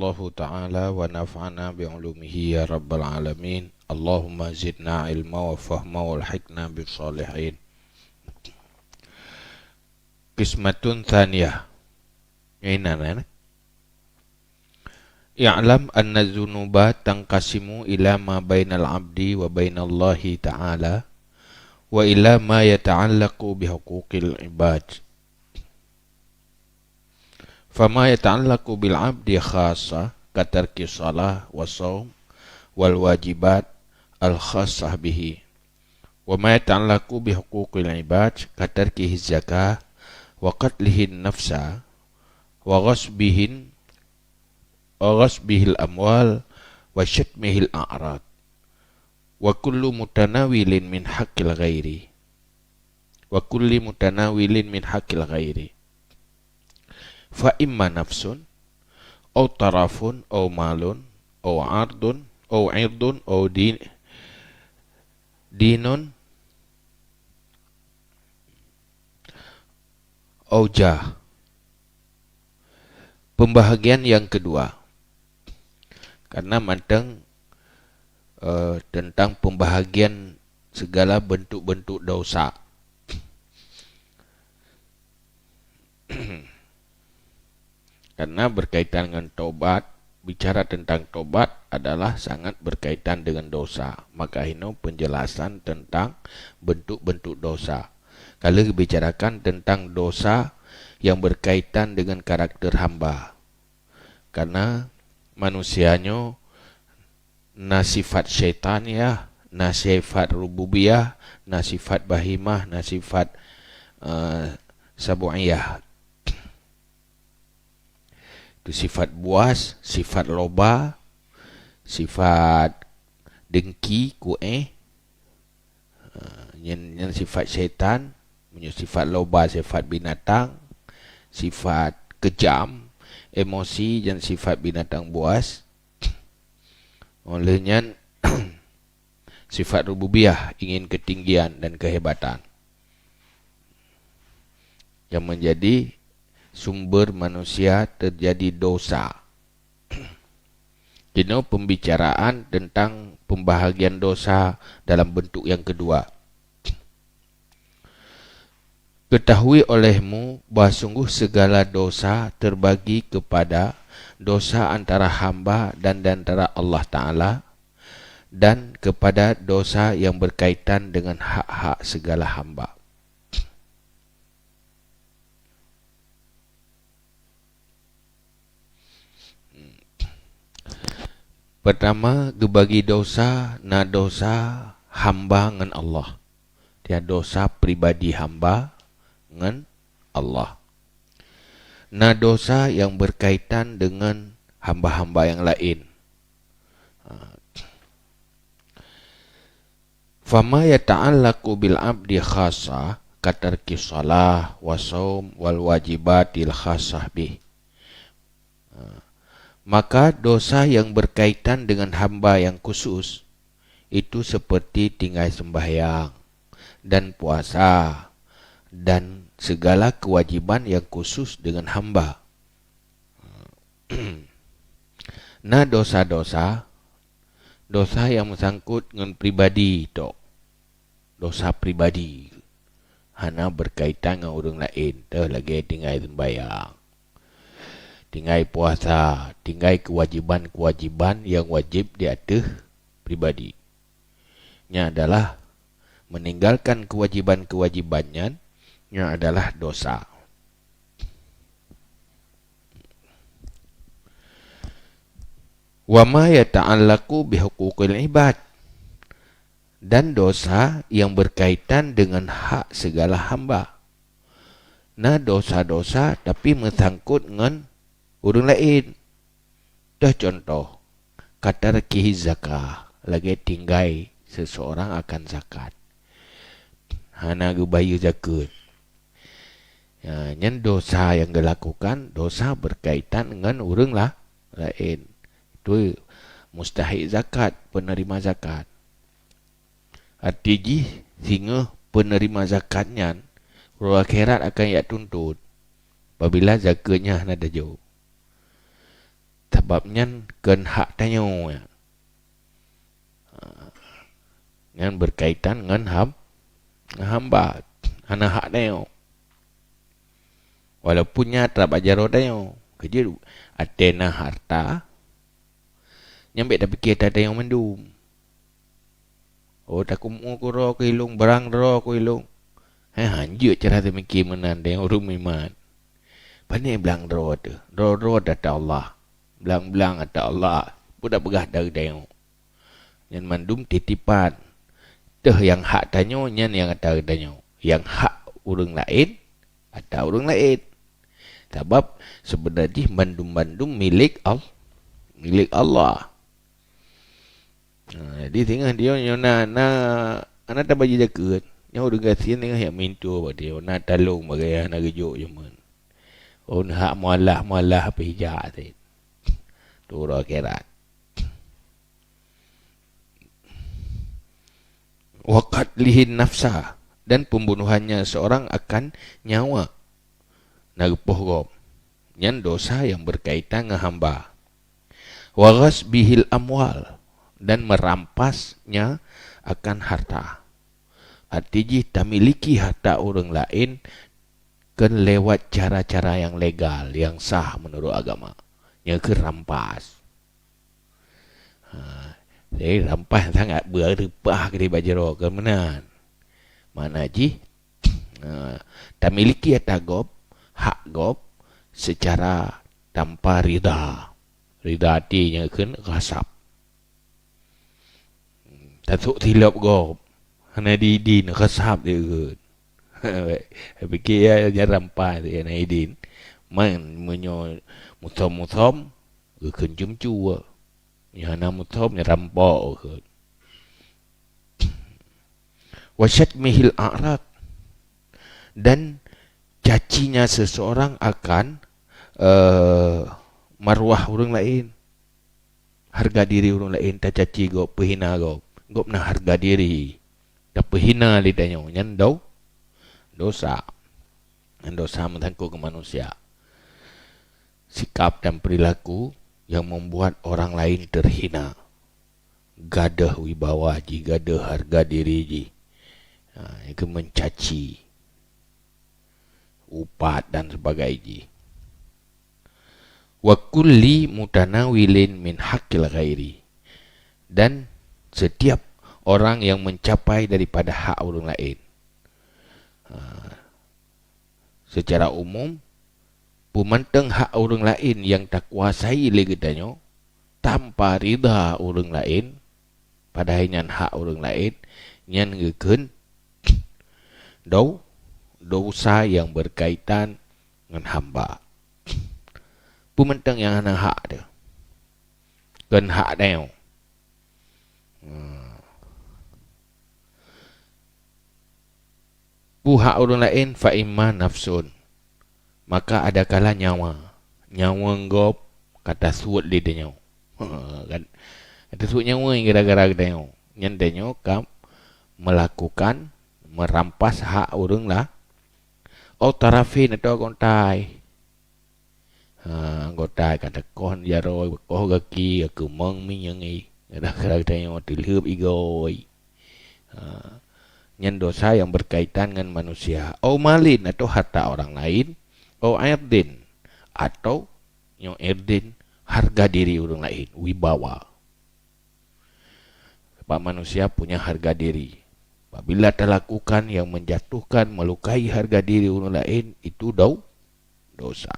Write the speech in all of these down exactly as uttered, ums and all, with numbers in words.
Allahu ta'ala wa nafa'na bi ulumihi ya rabbal alamin. Allahumma zidna ilma wa fahma walhiqna bis salihin. Qismatun tsaniyah. Nyoe inan, eh? I'lam anna dzunuba tanqasimu ila ma bainal abdi wa bainallahi ta'ala wa ila ma yata'allaqu bi huquqil ibad. Fama yata'allaqu bil abdi khassa ka tarki shalah wa shaum wal wajibat al khassah bihi. Wa ma yata'allaqu bi huquqil ibad ka tarkihi zakah wa qatlihin nafsa wa ghasbihin, wa ghasbihil amwal wa syatmihil a'rad. Wa kullu mutanawilin min haqqil ghairi. Wa kulli mutanawilin min haqqil ghairi. Fa imma nafsun, au tarafun, au malun, au ardun, au irdun, au din-, dinun, au jah. Pembahagian yang kedua. Karena manteng, eh, tentang pembahagian segala bentuk-bentuk dosa. Karena berkaitan dengan tobat, bicara tentang tobat adalah sangat berkaitan dengan dosa. Maka hino penjelasan tentang bentuk-bentuk dosa. Kalau dibicarakan tentang dosa yang berkaitan dengan karakter hamba. Karena manusia nyoe na sifat syaitan ya, na sifat rububiyah, na sifat bahimah, na sifat, eh, sabuiyah. Itu sifat buas, sifat loba, sifat dengki, kueh. Ha, nyan, nyan sifat syaitan. Meunyoe sifat loba, sifat binatang, sifat kejam, emosi, dan sifat binatang buas. Oleh nyan, sifat rububiyah ingin ketinggian dan kehebatan yang menjadi sumber manusia terjadi dosa. Kini pembicaraan tentang pembahagian dosa dalam bentuk yang kedua. Ketahui olehmu bahwa sungguh segala dosa terbagi kepada dosa antara hamba dan di antara Allah Ta'ala, dan kepada dosa yang berkaitan dengan hak-hak segala hamba. Pertama, geubagi dosa, na dosa hamba ngon Allah. Dia dosa pribadi hamba ngon Allah. Na dosa yang berkaitan dengan hamba-hamba yang lain. Ha. Fama yata'allaqu bil abdi khassa, katarki shalah wa saum wal wajibatil khassah bih. Ha. Maka dosa yang berkaitan dengan hamba yang khusus, itu seperti tinggai sembahyang dan puasa dan segala kewajiban yang khusus dengan hamba. Na dosa-dosa, dosa yang meusangkut ngon pribadi tok. Dosa pribadi. Hana berkaitan ngon ureuëng laén, teuh lagée tinggai sembahyang, tinggai puasa, tinggai kewajiban-kewajiban yang wajib di ateueh pribadi. Nya adalah meninggalkan kewajiban-kewajiban nyan, nya adalah dosa. Wa ma yata'allaqu bihuquqil ibad, dan dosa yang berkaitan dengan hak segala hamba. Na dosa-dosa tapi meusangkot ngon ureuëng laén. Teuh contoh, katarkihi zakah, lagée tinggai seseorang akan zakat. Hana geubayeue zakeuet. Ya, nyan dosa yang dilakukan, dosa berkaitan ngon ureuëng lah, laén. Itu mustahik zakat, penerima zakat. Arti jih, singoh penerima zakat nyan, uroe akhirat akan jak tuntut, apabila zakeuet nyan hana tajok. Sabab nyan kon hak tanyoe. Ha, nyan berkaitan ngon ham-, ngon hamba. Hana hak tanyoe. Walaupun nyan trab bak jaroe tanyoe. Keujeuet até na harta, nyan bèk tapike ata tanyoe mandum. Oh, takeumu keudroe keu ilôn, blang droe keu ilôn. Hei, hanjeuet cara teumike meunan deh ureueng meuiman. Pané blang droe teuh? Droe-droe ata Allah. Blang-blang ata Allah. Peue tapeugah ata geutanyoe? Nyan mandum titipan. Teuh nyang hak tanyoe, nyan nyang ata geutanyoe. Nyang hak ureueng laén, ata ureueng laén. Sabab seubeuna jih mandum-mandum milék Al-, milék Allah. Ha, jadi singoh diyoe nyoe na, na, hana tabagi jakeuet. Nyoe ureueng gasien singoh jak minto bak diyoe, na talong bak gaya hana geujok jameun. Oh, na hak mualah-mualah pih jak cit. Turo akhirat. Wa qatlihin nafsa, dan pembunuhannya seorang akan nyawa na geupoh gob. Nyan dosa nyang berkaitan ngon hamba. Wa ghasbihil amwal, dan merampasnya akan harta. Arti jih tamiliki harta ureueng laén kon lewat cara-cara nyang legal, nyang sah meunurot agama. Nyan keuh rampas. Ha, jadi rampas sangat beureupah keudéh bak jaroe keu meunan. Makna jih, ha, tamiliki ata gob, hak gob, seucara tanpa rida. Rida até nyan kheun ghasab. Tasôk silop gob. Hana diidin, ghasab dikheun. Pike ya, nyan rampas, hana idin. Man meunyoe musom-musom, geukheun ceumeucue. Nyang hana musom, nyan rampok kheun. Wa syatmihil a'rad. Dan cacinya seseorang akan, eh, marwah ureueng laén. Hareuga diri ureueng laén, tacaci gob, peuhina gob. Gob na hareuga diri. Tapeuhina lé tanyoe, nyan do-, dosa. Nyan dosa meusangkot keu manusia. Sikap dan perilaku yang membuat orang lain terhina. Gadôh wibawa jih, gadôh hareuga diri jih. Ha, nyan keuh mencaci, upat dan sebagainya. Wa kulli mutanawilin min haqqil ghairi. Dan setiap orang yang mencapai daripada hak ureueng laén. Ha, secara umum, peumantong hak ureueng laén nyang takuasai lé geutanyoe tanpa rida ureueng laén, padahai nyan hak ureueng laén, nyan geukheun do-, dosa nyang berkaitan ngon hamba. Peumantong nyang hana hak teuh, kon hak tanyoe. Hmm. Peue hak ureueng laén? Fa imma nafsun. Maka adakala nyawa. Nyawa gob ka tasuet lé tanyoe. Kan? Ka tasuet nyawa gara-gara tanyoe. Nyan tanyoe ka melakukan, merampas hak ureueng la-, au tarafin, atau anggota. Ha, anggota ka teukoh jaroe, koh gaki, ka keumong minyéng i. Kadang-kadang tanyoe teulheueb igoe. Ha, nyan dosa nyang berkaitan ngon manusia. Au malin, atau harta orang lain. Au irdin, atau nyoe irdin, hareuga diri ureueng laén, wibawa. Sebab manusia punya hareuga diri. Apabila talakukan nyang menjatuhkan, melukai hareuga diri ureueng laén, itu do-, dosa.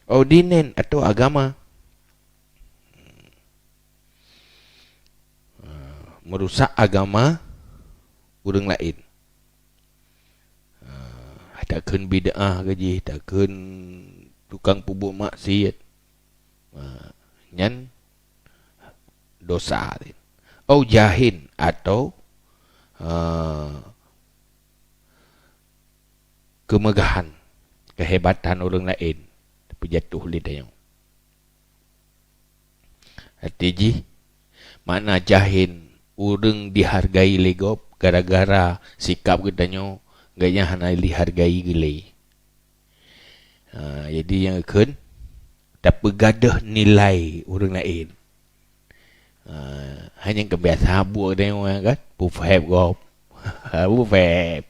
Au dinin, atau agama. Merusak agama ureueng laén. Ah, takheun bid'ah keu jih, takheun tukang peubuet maksiat. Ah, nyan dosa. Au jahin, atau, ah, keumeugahan, keuhebatan ureueng laén, tapi jatuh lé tanyoe. Arti jih, makna jahin, ureueng dihargai lé gob gara-gara sikap geutanyoe, gobnyan hana dihargai lé. Ha, jadi nyang kheun tapeugadôh nilai ureuëng laén. Ha, hanya kebiasaan buet tanyoe kan, peuphép gob. Peuphép.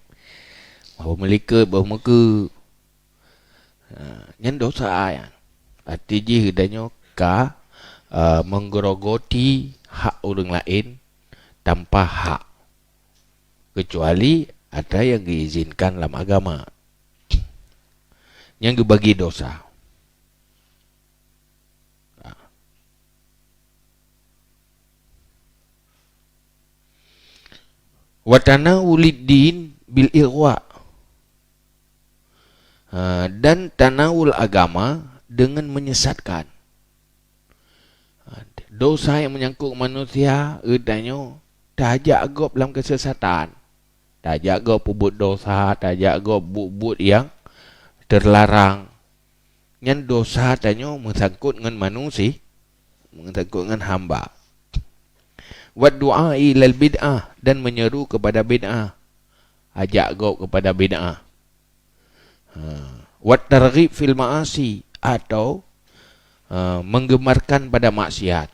Boh meulikot, boh meukeue. Ha, nyan dosa nyan. Arti jih geutanyoe ka, eh, menggerogoti hak ureuëng laén tanpa hak. Kecuali ada yang diizinkan lam agama. Nyan geubagi dosa. Wa tanawulid din bil ighwa. Ha, dan tanawul agama dengan menyesatkan. Ha, dosa yang menyangkut manusia, geutanyoe tajak gob lam kesesatan. Tajak gob peubuet dosa, tajak gob buet-buet yang terlarang. Nyan dosa tanyoe meusangkot ngon manusi-, meusangkot ngon hamba. Wa du'a ilal bid'ah, dan menyeru kepada bid'ah. Ajak gob kepada bid'ah. Ha. Wa targhib fil ma'asi, atau, ha, menggemarkan pada maksiat.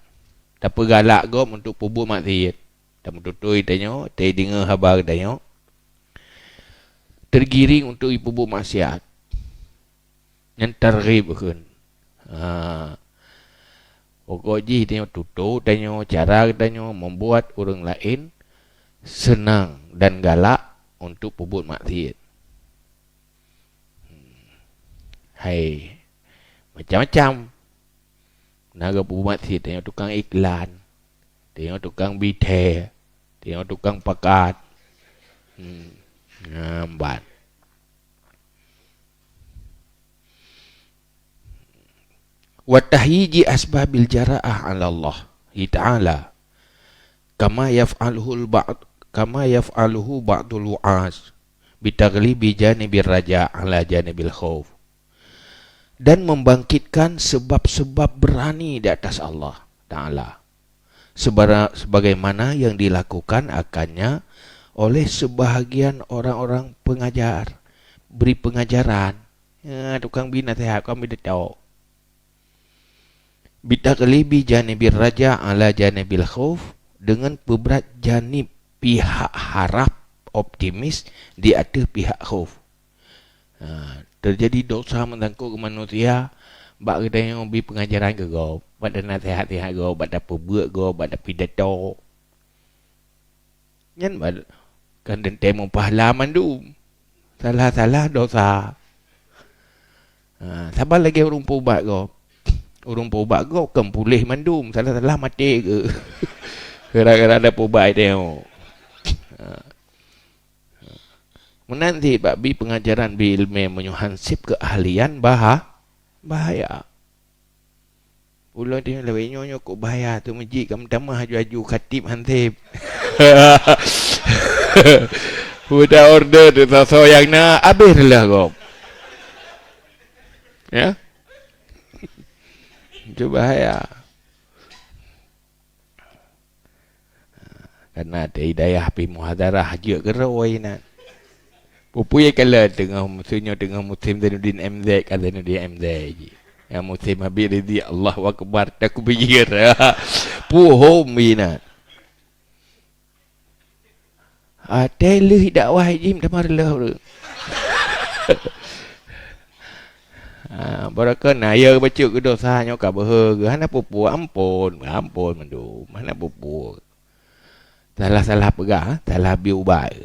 Tapeugalak gob untuk peubuet maksiat. Tameututui tanyoe, tadeungoe haba tanyoe. Tergiring untuk ipeubuet maksiat. Nyan targhib kheun. Ha. Pokok jih tanyoe tutoe tanyoe, cara tanyoe membuat ureuëng laén seunang dan galak untuk peubuet maksiat. Hmm. Hai, macam-macam. Na geupeue maksiat, tanyoe tukang iklan, tanyoe tukang bithee, tanyoe tukang pakat. Hmm. Nyan ban. Wa tahyiji asbabil jara'ah 'ala Allah Ta'ala, kama yaf'aluhul ba'd, kama yaf'aluhu ba'dul wu'az, bitaghlibi janibir raja 'ala janibil khauf, dan membangkitkan sebab-sebab berani di atas Allah Ta'ala, sebara-, sebagaimana yang dilakukan akannya oleh sebahagian orang-orang pengajar, beri pengajaran. Ya, tukang bri naseuhat, tukang bri teutok. Bitaghlibi janibir raja 'ala janibil khauf, dengan peubrat janib pihak harap, optimis, di ateueh pihak khauf. Ha, teujadi dosa meusangkot keu manusia, bak geutanyoe bri peungajaran keu gob, bak tanaseuhat-seuhat gob, bak tapeubeuet gob, bak tapidato. Nyan ba-, kan teuntée meupahala mandum. Salah-salah dosa. Ha, saban lagée ureuëng peuubat gob. Ureuëng peuubat gob kan puléh mandum, salah-salah maté geuh. Gara-gara ada peuubat tanyoe. Ha. Meunan cit bak bri peungajaran, bri iéleumé meunyoe han seb keuahlian, baha-, bahaya. Ulôn teuh lawét nyoe, nyoe kok bahaya, teumeujiek ka meutamah aju-aju khatib han seb. Udah order teuh soe-soe nyang na, abéh reulah gob. Ya? Itu bahaya. Karena ada hidayah pih muhadarah jeuet keurôi na. Pupui kalau teungoh musim nyoe, teungoh musim Zainuddin M Z, ka Zainuddin M Z ji. Yang musim Habib Rizik, Allahu Akbar, takbir. Puhom bina. Até lheueh dakwah jim tamah reuloh tu. Ha, barokon na ya bacut keu dosa nyoe ka beuhe geuh, hana peue-peue, ampon, ampon mandum, hana peue-peue. Salah-salah peugah, salah bri ubat.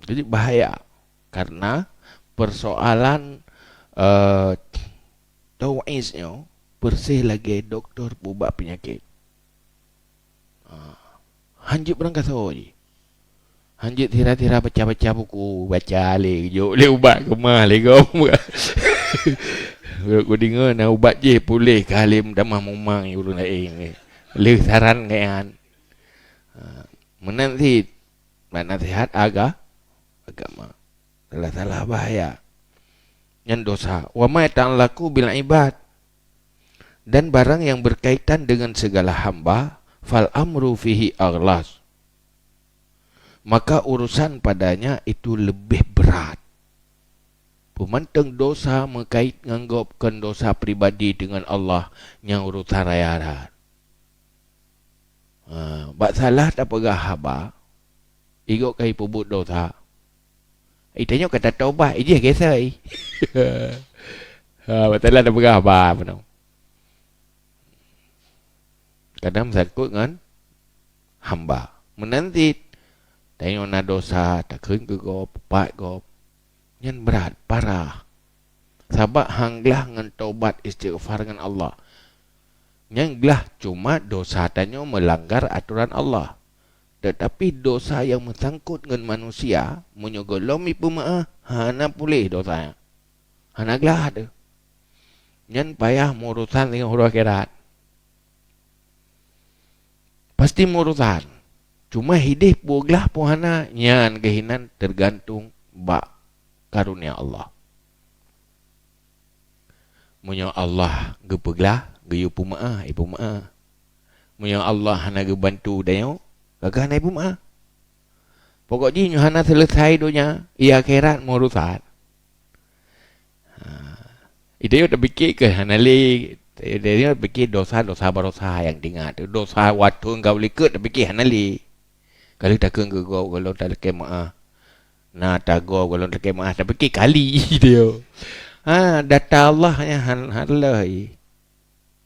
Jadi bahaya karena persoalan, eh, tau'iz nyoe persis lagée doktor peuubat peunyakét. Ha, hanjeuet beurangkasoe jih. Hanjeuet sira-sira baca-baca buku, baca lé, jok lé ubat keumah lé gob. Ku deungoe na ubat jih puléh ka lé meutamah mumang ureuëng laén. Lheueh saran nyan. Ha, meunan cit bak naseuhat aga-, agama. Salah-salah bahaya. Nyan dosa. Wa ma yata'allaqu bil ibad. Dan barang yang berkaitan dengan segala hamba, fal amru fihi aghlas. Maka urusan padanya itu lebih berat. Beumantöng dosa meukait ngon gob kon dosa pribadi deungon Allah nyang urosan raya that. Ha, bak salah tapeugah haba, igob ka ipeubuet dosa. Itanyoe ka tatobat, ijih gesei. Ha, bak salah tapeugah haba, meunan. Kadang meusangkot ngon hamba. Meunan cit, tanyoe na dosa, takheun keu gob, pat gob. Nyan brat, parah. Sabab han glah ngon tobat istighfar ngon Allah. Nyan glah cuma dosa tanyoe meulanggar atoran Allah. Teutapi dosa nyang meusangkot ngon manusia, meunyoe gohlom ipeumeu'ah, hana puléh dosa nyan. Hana glah teuh. Nyan payah meurusan ngon uroe akhirat. Pasti meurusan. Cuma hideh peue glah peue hana, nyan keuh inan teugantung bak karunia Allah. Meunyoe Allah geupeuglah, geuyue peumeu'ah, ipeumeu'ah. Meunyoe Allah hana geubantu tanyoe, ka geuh hana ipeumeu'ah. Pokok jih nyoe hana seuleusai donya, i akhirat meurusan. Ha. Itanyoe tapike keu hana lé, itanyoe tapike dosa-dosa barosa nyang teuingat. Dosa watèe ka u likot tapike hana lé. Ka lheueh takheun keu gob, gohlom talakèe meu'ah. Na tagob, gohlom talakèe meu'ah, tapike kali itanyoe. Ha, data Allah nyan han, han lheueh.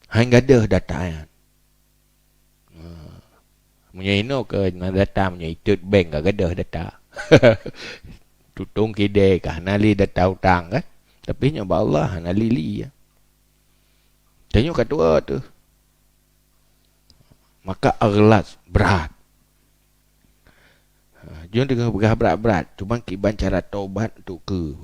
Han gadôh data nyan. Ha. Meunyoe inoe keu na data, meunyoe itot bank ka gadôh data. Tutong keudè ka hana lé data utang kan. Tapi nyoe bak Allah hana lé-lé. Tanyoe ka tuwoe teuh. Maka aghlas, brat. Ha, jeuet deungon peugah brat-brat, cuma kiban cara tobat untuk keu.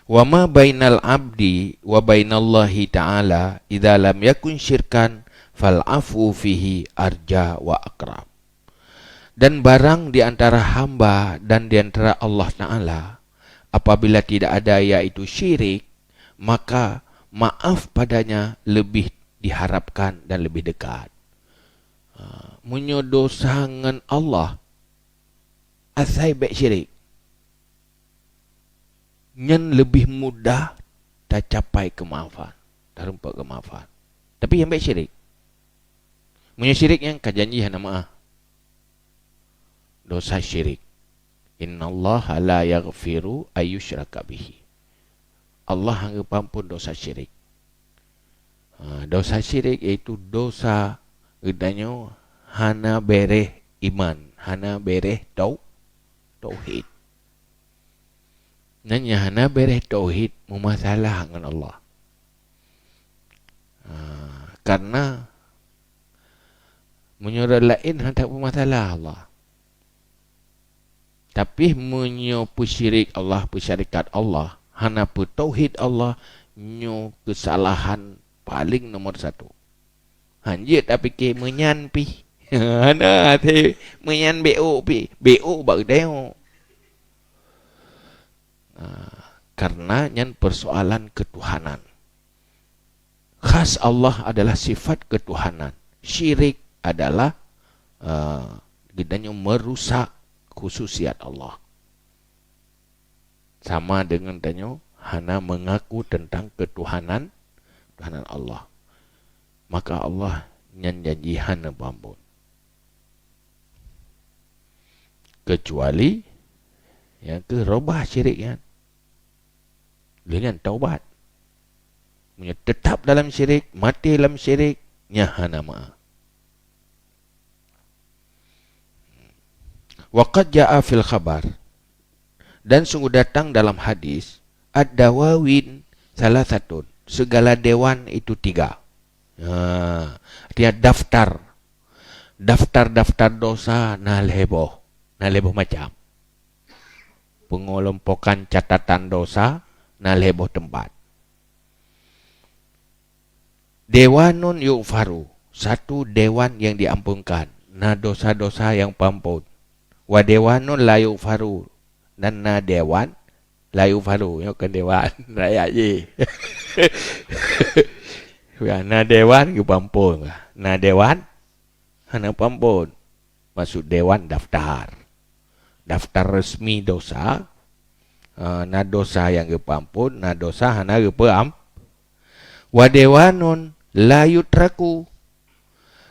"Wa ma bainal abdi wa bainallahi ta'ala idza lam yakun syirkan fal afwu fihi arja wa aqrab." Dan barang di antara hamba dan di antara Allah Ta'ala, apabila tidak ada yaitu syirik, maka maaf padanya lebih diharapkan dan lebih dekat. Ha, meunyoe dosa ngon Allah, asai bèk syirik. Nyan leubeh mudah tacapai keumaafan, tarumpok keumaafan. Tapi nyang bèk syirik. Meunyoe syirik nyan ka janji hana meu'ah. Dosa syirik. "Innallaha la yaghfiru ayyusyraka bihi." Allah hana geupeuampon dosa syirik. Ha, dosa syirik yaitu dosa geutanyoe hana bèrèh iman, hana bèrèh tau-, tauhid. Nyan nyang hana bèrèh tauhid meumasalah ngon Allah. Ha, karena meunyoe ureueng laén hana tapeumasalah Allah. Tapi meunyoe peusyirik Allah, peusyarikat Allah, hana peutauhid Allah, nyoe keusalahan paleng nomor satu. Hanjeuet tapike meunyan pih. Hana, até meunyan bèk ôk pih. Bèk ôk bak geutanyoe. Ah, karena nyan persoalan ketuhanan. Khas Allah adalah sifat ketuhanan. Syirik adalah, eh, geutanyoe merusak khususiat Allah. Sama deungon tanyoe hana meungaku teuntang ketuhanan, ketuhanan Allah. Maka Allah nyan janji hana peuampon. Keucuali nyang keu robah syirik nyan. Lheueh nyan taubat. Meunyoe teutap dalam syirik, maté lam syirik, nyan hana meu'ah. Wa qad jaa fil khabar, dan sungguh datang dalam hadis, "Ad-dawawin salasatun," segala dewan itu tiga. Ha, artinya daftar. Daftar-daftar dosa na lhèe boh, na lhèe boh macam. Pengelompokan catatan dosa na lhèe boh teumpat. Dewanun yughfaru, satu dewan yang diampunkan, na dosa-dosa yang peuampon. Wa dewanun la yughfaru, dan na dewan la yughfaru, nyoe kon dewan rakyat jih. Ya, na dewan geupeuampon, na dewan hana peuampon. Maksud dewan daftar. Daftar resmi dosa, Ah, na dosa nyang geupeuamphon, na dosa hana geupeuam-, wa dewanun la yutraku,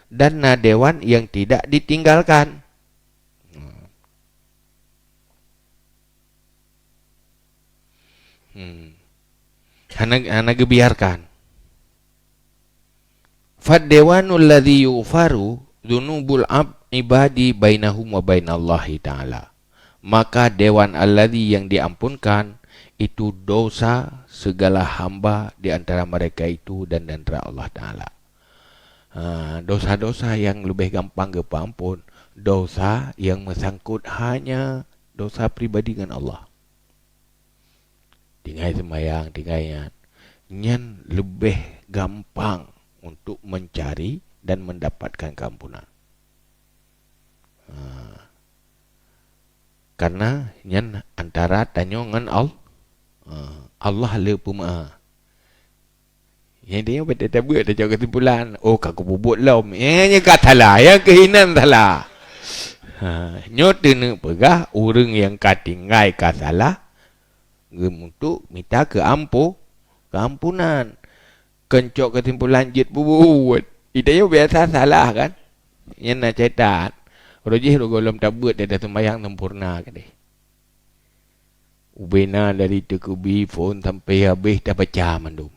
dan na dewan nyang tidak ditinggalkan. Hmm. Hana, hana geubiarkan. Fad dewanul ladzi yughfaru dzunubul ab-, ibadi bainahum wa bainallahi ta'ala. Maka dewan alladzi yang diampunkan itu dosa segala hamba di antara mereka itu dan di antara Allah Ta'ala. Ha, dosa-dosa yang lebih gampang geupeuamphon, dosa yang meusangkut hanya dosa pribadi ngon Allah. Tinggai seumayang, tinggai nyan. Nyan leubeh gampang untuk mencari dan mendapatkan keampunan. Ha. Karena nyan antara tanyoe ngon Al-, ha, Allah le peumeu'ah. Nyang tanyoe bak tabeuet tacok keusimpulan, "Oh, ka kupeubuet lom." Nyang nyan ka salah, nyang keuh inan salah. Ha, nyoe teuneuk peugah ureuëng nyang ka tinggai ka salah, geumutuk mita keuampu-, keuampunan. Kon cok keusimpulan jeuet peubuet. Di tanyoe biasa salah kan? Nyan na caitan. Roh jih roh gohlom tabeuet dan taseumayang sempurna keudeh. Ubena dari teukeubi phon sampai habéh tabaca mandum.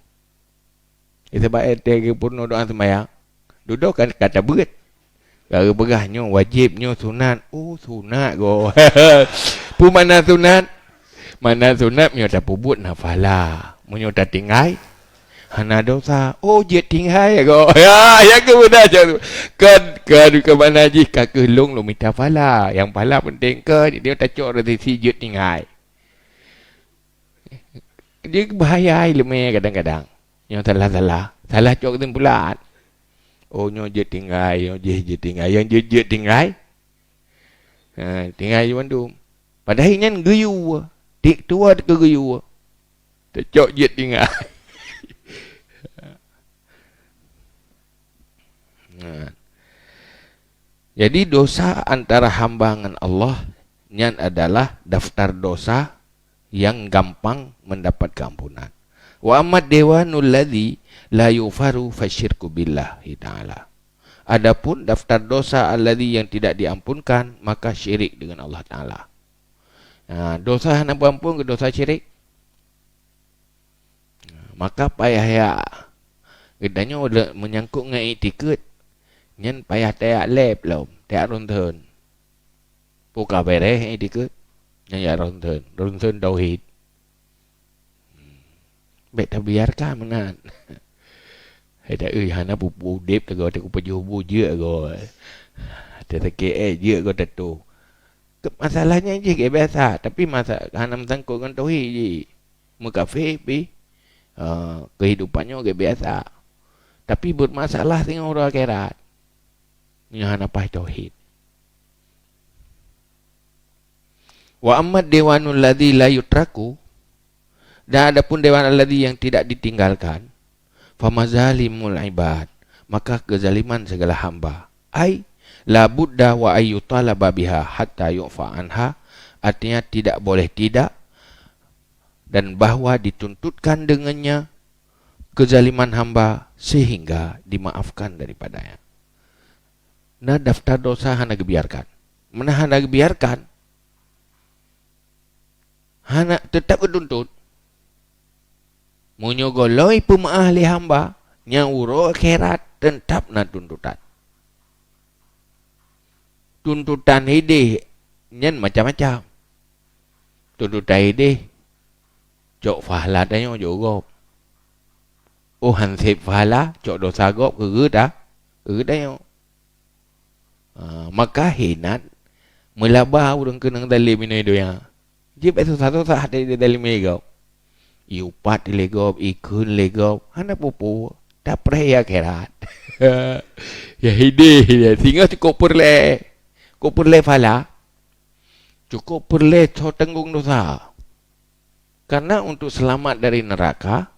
Eh, sabab eh, teuh geupeurunoe doa seumayang. Dudoe kan ka tabeuet. Ka geupeugah nyoe wajéb, nyoe sunat. Oh, sunat goe. Peue makna sunat? Makna sunat meunyoe tapeubuet na pahala. Meunyoe tatinggai, hana dosa. Oh, jeuet tinggai goe. Ya, ya keuh beuna cok tu. Kan, kan, kan makna jih ka keuh lôn, lôn mita pahala. Nyang pahala penting kan, jadi tacok rezeki jeuet tinggai. Dia bahaya ileumèe kadang-kadang. Nyoe salah-salah. Salah cok kesimpulan. Oh, nyoe jeuet tinggai, nyoe jih jeuet tinggai. Nyang jeuet, jeuet tinggai. Ha, tinggai je mandum. Padahai nyan geuyue. Tik tuha teuka geuyue. Tacok jeuet tinggai. Nah. Jadi, dosa antara hamba ngon Allah nyan adalah daftar dosa yang gampang mendapat keampunan. Wa amma dewanul ladzi la yughfaru fasyirku billahi ta'ala. Adapun daftar dosa alladzi yang tidak diampunkan, maka syirik dengan Allah Ta'ala. Nah, dosa hana beuampun keu dosa syirik. Maka payah ya. Geutanyoe le-, menyangkut ngon iktikeuet, nyan payah tajak lab lom, tajak ronsen. Peu ka beureh iktikeuet, nyan jak ronsen, ronsen tauhid. Bèk tabiarkan meunan. Hai ta-, eh, hana peue-peue udeb tagoe, taku pajoh bu jeuet goe. Tasakét eh, jeuet goe tatoh. Ke-, masalah nyan jih gét biasa, tapi masa-, hana meusangkot ngon tauhid jih. Meukafé pih, eh, keuhidupan nyoe gét biasa. Tapi beumasalah singoh uroe akhirat. Nyoe hana paih tauhid. Wa amma dewanul ladzi la yutraku, dan adapun dewan alladzi yang tidak ditinggalkan, famazalimul ibad, maka kezaliman segala hamba. Ai, la budda wa ayyutalaba biha hatta yu'fa anha, artinya tidak boleh tidak, dan bahwa dituntutkan dengannya kezaliman hamba sehingga dimaafkan daripadanya. Na daftar dosa hana geubiarkan. Meunan hana geubiarkan, hana, teutap geutuntut. Meunyoe gohlom peumeu'ah lé hamba, nyang uroe akhirat teutap na tuntutan. Tuntutan idéh nyan macam-macam. Tuntutan idéh, cok pahala tanyoe jok gob. Oh, hanseb pahala, cok dosa gob keu geuta, keu geutanyoe. Ha, maka hinat meulaba ureuëng keunong dalem inoe donya. Jeuet bak susah-susah hate dalem lé gob. Iupat lé gob, ikheun lé gob, hana peue-peue, tapreh ya akhirat. Ya hideh, ya singoh cukup peureulée, cukup peureulée pahala, cukup peureulée soe tanggong dosa. Karena untuk selamat dari neraka,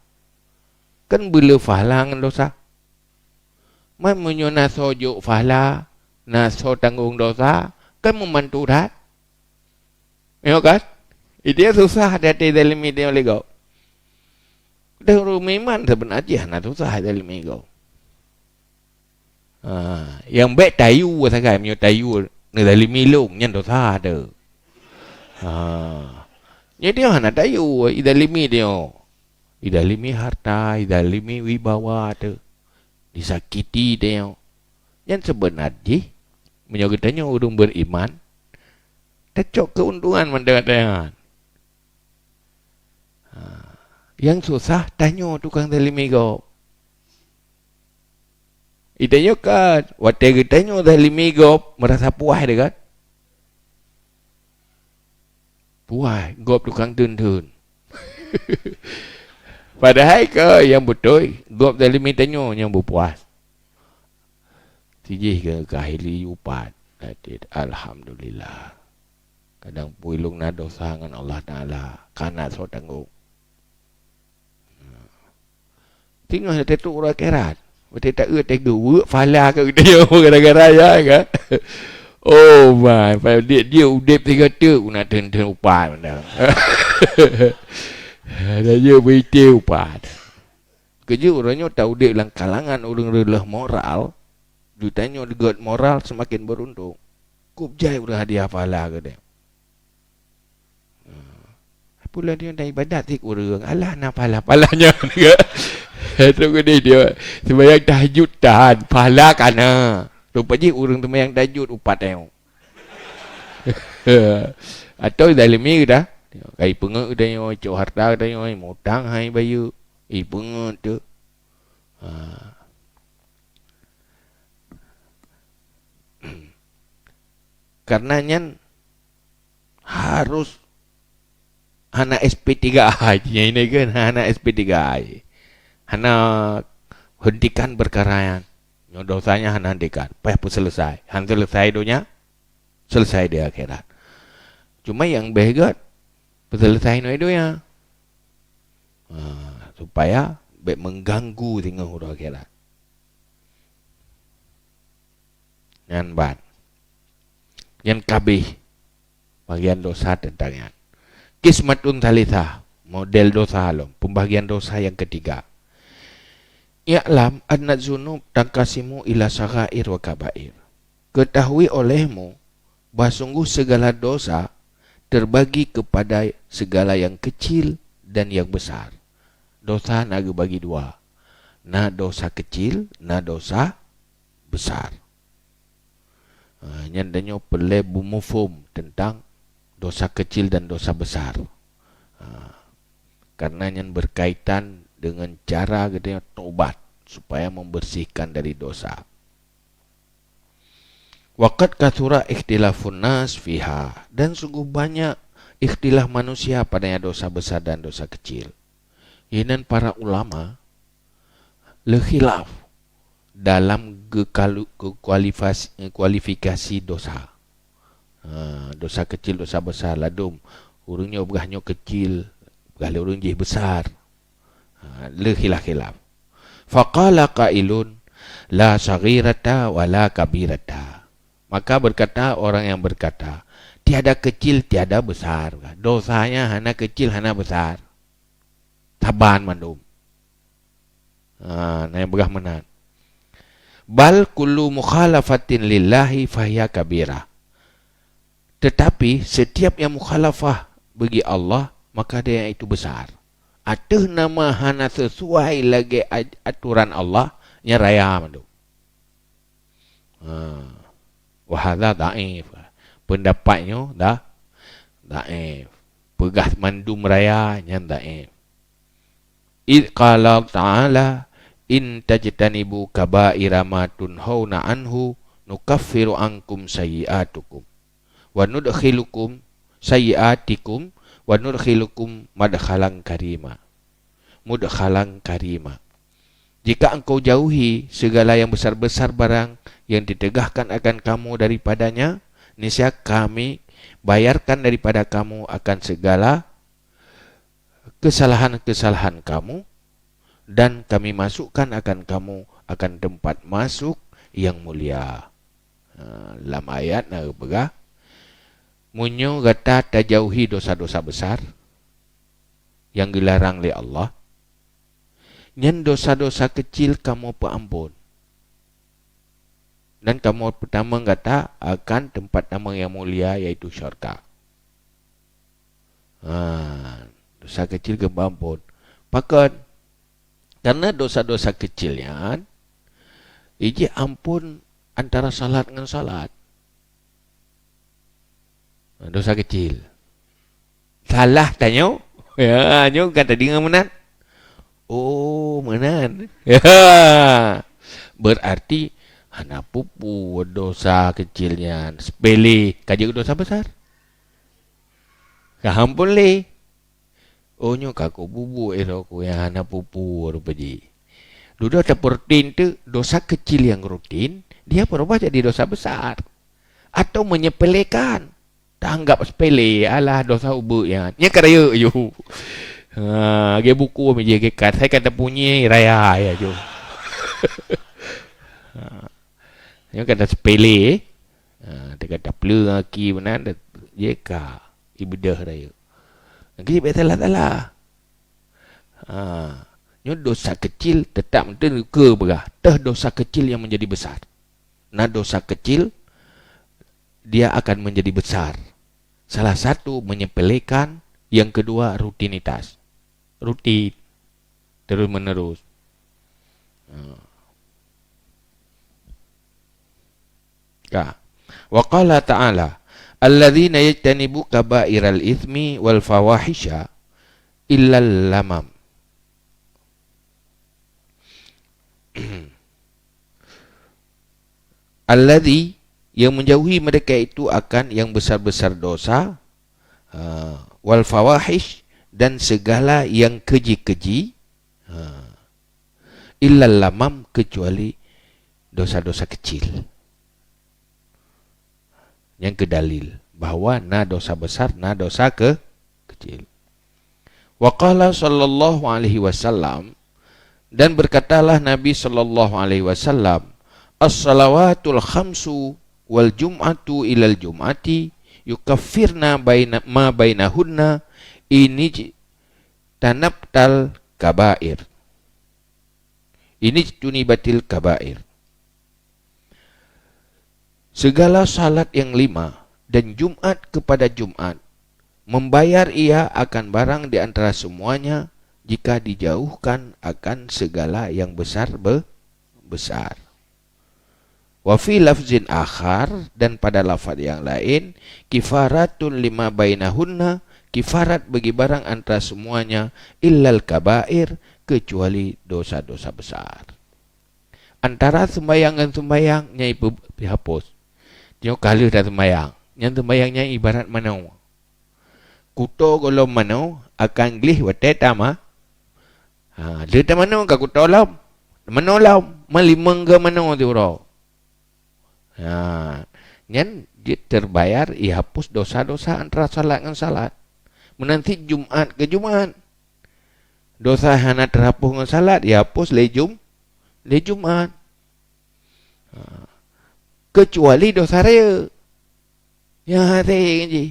kan beuleu pahala ngon dosa. Man meunyoe na soe jok pahala, na soe tanggong dosa, kan meumantu that. Nyoe kan? Itu nyang susah di até zalimi tanyoe lé gob. Dan ureuëng meuiman seubeuna jih hana susah zalimi gob. Ha, nyang bék tayue sagai, meunyoe tayue neuzalimi lôn, nyan dosa teuh. Ha. Jadi hana tayue, izalimi tanyoe. Izalimi harta, izalimi wibawa teuh. Disakiti tanyoe. Nyan seubeuna jih, meunyoe geutanyoe ureuëng beriman, tacok keuntungan mandum nyan. Ha. Nyang susah tanyoe tukang zalimi gob. Geutanyoe kan, watée geutanyoe zalimi gob, meurasa puas teuh kan? Puas, gob tukang teun-teun. Padahai keu nyang beutôi, gob zalimi tanyoe nyang beupuas. Sijih keu kahili upat. Alhamdulillah. Kadang peue lôn na dosa ngon Allah Taala, kana soe tanggong. Teungoh teutuek uroe akhirat. Watée taeu teuh geuweuek pahala keu geutanyoe gara-gara ya kan. Oh my, pada dia, dia udeb tiga tu nak teun-teun upat mana. Ada je berita upat. Keujeuet uroe nyoe ta udeb lam kalangan ureuëng reuloh moral, geutanyoe digét moral seumaken beuruntung. Kub jai ureuëng hadiah pahala geude. Pula dia dah ibadat sit ureuëng, alah na pahala-pahala nyan. Trok geude dia, sembahyang tahajud tahan, pahala kana. Rupa jih ureuëng sembahyang tahajud upat tayong. Atau zalimi dah. Kai peungeut dah nyoe, cok harta dah nyoe, mutang hai bayeue. I peungeut tu. Ha. Karena nyan harus hana S P tiga A, nyan ini kan hana S P tiga A. Hana hentikan perkara nyan. Nyoe dosanya hana hentikan, payah peuselesai. Han selesai donya, selesai di akhirat. Cuma nyang béh gét, peuselesai nyoe donya. Ha, supaya bék mengganggu singoh uroe akhirat. Nyan ban. Nyan kabéh bagian dosa teuntang nyan. Qismatun tsalitsah, model dosa lom, pembagian dosa yang ketiga. I'lam anna dzunub tanqasimu ila saghair wa kabair. Ketahui olehmu bahwa sungguh segala dosa terbagi kepada segala yang kecil dan yang besar. Dosa na geubagi dua. Na dosa kecil, na dosa besar. Ha, nyan tanyoe peureulée beumuphom teuntang dosa kecil dan dosa besar. Ha, karena nyan berkaitan dengan cara geutanyoe taubat supaya membersihkan dari dosa. Wa qad katsura ikhtilafun nas fiha, dan sungguh banyak ikhtilaf manusia padanya dosa besar dan dosa kecil. Inan para ulama leukhilaf dalam geukalu-, geukualifas-, kualifikasi dosa. Ha, dosa kecil, dosa besar, ladum. Ureuëng nyoe peugah nyoe kecil, peugah lé ureuëng jih besar. Ha, leukhilaf-khilaf. Faqala qailun, la saghirata wa la kabirata. Maka berkata orang yang berkata, tiada kecil, tiada besar. Dosanya hana kecil, hana besar. Saban mandum. Ha, na nyang peugah meunan. Bal kullu mukhalafatin lillahi fahiya kabirah. Tetapi setiap yang mukhalafah bagi Allah, maka dia itu besar. Ateueh nama hana sesuai lagée aj-, aturan Allah, nyan raya mandum. Ha. Wa hadza dhaif. Pendapat nyoe dah dhaif. Peugah mandum raya nyan dhaif. Id qala ta'ala, "In tajtanibu kaba'ira ma tunhauna anhu, nukaffiru ankum sayyi'atukum, wa nudkhilukum sayyi'atikum, wa nudkhilukum madkhalan karima." Mudkhalan karima. Jika engkau jauhi segala yang besar-besar barang yang ditegahkan akan kamu daripadanya, niscaya kami bayarkan daripada kamu akan segala kesalahan-kesalahan kamu, dan kami masukkan akan kamu akan tempat masuk yang mulia. Ha, lam ayat na geupeugah, Meunyoe gata tajauhi dosa-dosa besar nyang geularang lé Allah, nyan dosa-dosa keucil kamoe peuamphon. Dan kamoe peutamong gata akan teumpat tamong nyang mulia, yaitu syurga. Ha, dosa keucil geupeuamphon. Pakon? Karena dosa-dosa keucil nyan, ijih amphon antara salat ngon salat. Dosa keucil. Salah tanyoe. Ya, nyoe kan tadi ngon meunan. Oh, meunan. Ya. Berarti hana peue-peue dosa keucil nyan. Sepele, ka jeuet dosa besar. Ka amphon lé. Oh, nyoe ka kububuet, eh, roh ku nyang hana peue-peue rupa jih. Dudoe tapeurutin teuk, dosa kecil yang rutin, dia berubah jadi dosa besar. Atau menyepelekan. Taanggap sepele, alah, dosa ubeut nyan. Nyan ka rayeuk ju. Ha, lagèe buku meujih lagèe kat, hai ka tapunyèe raya ya ju. Ha. Nyan ka tasepele. Ha, teuka tapleue aki meunan, jeh ka ibeudôh rayeuk. Lagèe bèk salah-salah. Ha, nyoe dosa kecil tetap meuteun keu peugah, teuh dosa kecil yang menjadi besar. Na dosa kecil, dia akan menjadi besar. Salah satu menyepelekan, yang kedua rutinitas. Rutin. Terus menerus. Ha. Ka. Wa qala ta'ala, "Alladzina yajtanibu kaba'iral itsmi wal fawahisya illal lamam." Alladzi, yang menjauhi mereka itu akan yang besar-besar dosa, ha, wal fawahish, dan segala yang keji-keji, ha, illal lamam, kecuali dosa-dosa kecil. Nyang keu dalil bahwa na dosa besar, na dosa ke-, kecil. Wa qala sallallahu alaihi wasallam, dan berkatalah Nabi sallallahu alaihi wasallam, "As-salawatul khamsu wal jum'atu ilal jum'ati yukaffirna baina, ma bainahunna inijtanabtal kabair." Inijtunibatil kabair. Segala salat yang lima dan Jumat kepada Jumat, membayar ia akan barang di antara semuanya jika dijauhkan akan segala yang besar be-, besar. Wa fi lafzin akhar, dan pada lafaz yang lain, kifaratun lima bainahunna, kifarat bagi barang antara semuanya, illal kabair, kecuali dosa-dosa besar. Antara sembahyang ngon sembahyang nyan ipe-, ipeuhapus. Nyoe ka lheueh taseumbahyang. Nyan sembahyang nyan ibarat manoe. Kuto gohlom manoe akan gleh watèe tama-, ha, lheueh tamanoe ka kuto lom. Manoe lom, meulimong keu manoe siuroe. Ha, nyan jeuet teubayar ihapus dosa-dosa antara salat ngon salat. Meunan cit Jumat keu Jumat. Dosa hana teuhapus ngon salat, ihapus lé Jum-, lé Jumat. Ha. Kecuali dosa rayeuk. Nyang hase ngon jih.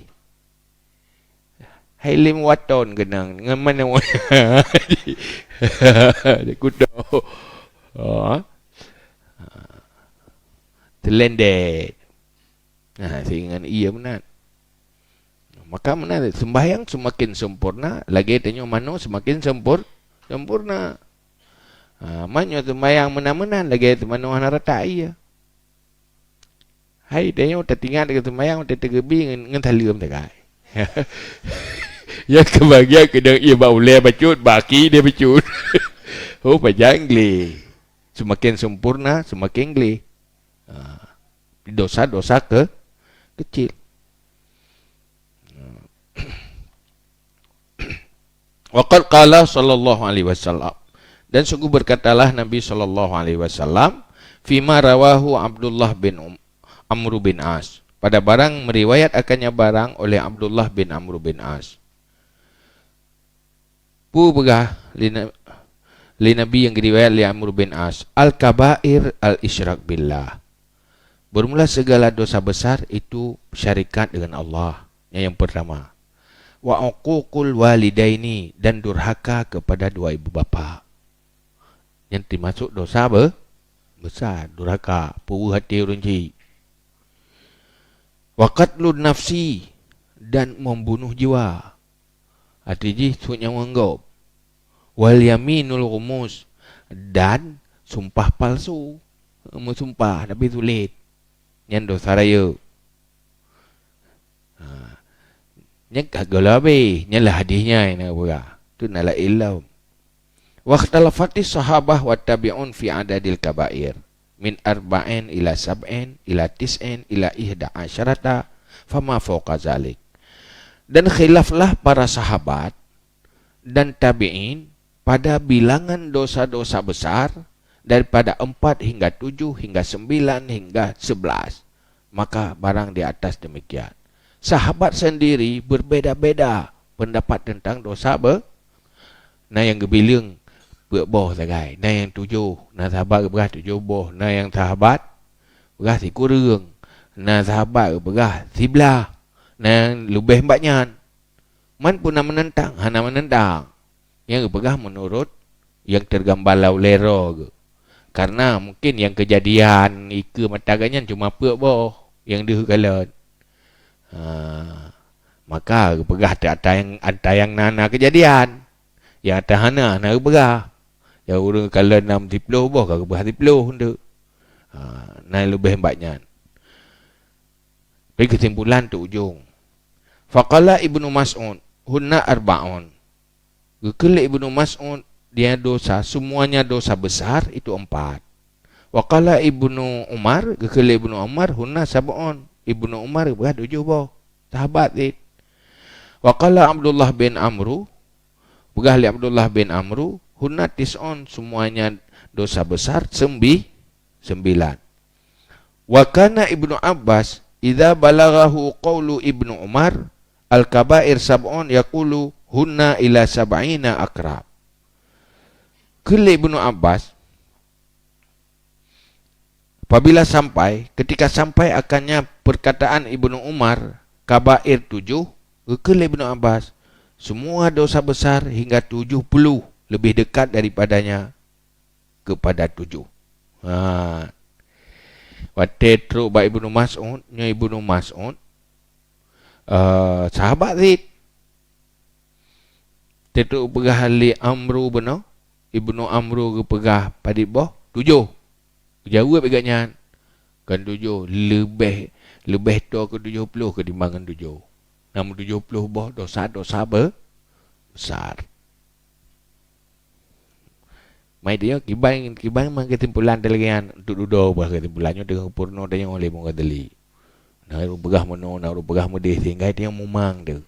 Hai lé meuwaton keunong ngon manoe. Kuto. Ha. Teulendet. Nah, sehingga iya meunan. Maka meunan, sembahyang semakin sempurna, lagèe tanyoe manoe semakin sempur-, sempurna. Ha, meunyoe sembahyang meunan-meunan, lagèe manoe hana rata iya. Hai, tanyoe tatingat keu sembahyang, watèe tageubi ngon, ngon saleuem takai. Nyang keubagian keudong ié bak ulèe bacut, bak aki dia bacut. Oh, pajan gleh. Semakin sempurna, semakin gleh. Ha, dosa-dosa ke-, kecil. Wa qad qala sallallahu alaihi wasallam, dan sungguh berkatalah Nabi sallallahu alaihi wasallam, fima rawahu Abdullah bin Um-, Amr bin As, pada barang meriwayat akannya barang oleh Abdullah bin Amr bin As. Peue peugah lé Na-, lé Nabi nyang geuriwayat lé Amr bin As, "Al-kabair al-isyrak billah." Bermula segala dosa besar itu syarikat dengan Allah. Nyang, nyang pertama, wa uququl walidaini, dan durhaka kepada dua ibu bapa. Nyan termasuk dosa be-, besar, durhaka, peuweuh até ureuëng jih. Wa qatlun nafsi, dan membunuh jiwa. Arti jih sut nyawöng gob. Wal yaminul ghumus, dan sumpah palsu. Meusumpah tapi sulet. Nyan dosa rayeuk. Ha. Nyan ka gohlom habéh. Nyan lah hadih nyan na peugah. Tu na laén lom. Wa ikhtalafatis sahabah wat tabi'un fi adadil kabair. Min arba'in ila sab'in ila tis'in ila ihda asyarata fama fauqa zalik. Dan khilaflah para sahabat dan tabi'in pada bilangan dosa-dosa besar daripada empat hingga tujuh hingga sembilan hingga sebelas, maka barang di atas demikian. Sahabat sendiri berbeda-beda pendapat tentang dosa be-, na nyang geubileung peuet boh sagai, na nyang tujoh, na sahabat geupeugah tujoh boh, na nyang sahabat peugah sikureueng, na sahabat geupeugah siblaih, na nyang leubeh bak nyan. Man peue na meunentang? Hana meunentang. Nyang geupeugah meunurot nyang teugambar lam ulee droe geuh. Karena mungkin nyang keujadian ikeue mata geuh nyan cuma peuet boh nyang deuh kalon. Ha, maka geupeugah ata nyang, ata nyang na, na keujadian. Nyang ata hana, hana geupeugah. Nyang ureuëng kalon nam siploh boh ka geupeugah siploh enteuk. Ha, na leubeh bak nyan. Tapi keusimpulan tu ujong. Faqala Ibnu Mas'ud, "Hunna arba'un." Geukheun lé Ibnu Mas'ud, dia dosa, semuanya dosa besar itu empat. Wa qala Ibnu Umar, geukheun lé Ibnu Umar, "Hunna sab'un." Ibnu Umar geupeugah tujoh boh. Sahabat cit. Wa qala Abdullah bin Amru, peugah lé Abdullah bin Amru, "Hunna tis'un." Semuanya dosa besar sembi-, sembilan. Wa kana Ibnu Abbas idza balaghahu qaulu Ibnu Umar, "Al-kabair sab'un," yaqulu, "Hunna ila sab'ina aqrab." Kheun lé Ibnu Abbas, apabila sampai, ketika sampai akannya perkataan Ibnu Umar, kabair tujuh, geukheun lé Ibnu Abbas, "Semua dosa besar hingga tujuh puluh lebih dekat daripadanya kepada tujuh." Ha. Watée trok bak Ibnu Mas'ud, nyoe Ibnu Mas'ud, eh, sahabat cit. Teuteupeugah lé Amru bunoe, Ibnu Amru geupeugah padit boh? Tujoh. Geujaweueb lé gobnyan, "Kon tujoh, leubeh, leubeh toe keu tujoh ploh ketimbang ngon tujoh. Na meutujoh ploh boh dosa-dosa be-, besar." Mai tanyoe kiban, kiban mang keusimpulan teuh lagée nyan, untuk dudoe peugah keusimpulan nyoe deungon peurunoe tanyoe lé Imam Ghazali. Na ureuëng peugah meunoe, na ureuëng peugah meudeh, sehingga tanyoe mumang teuh.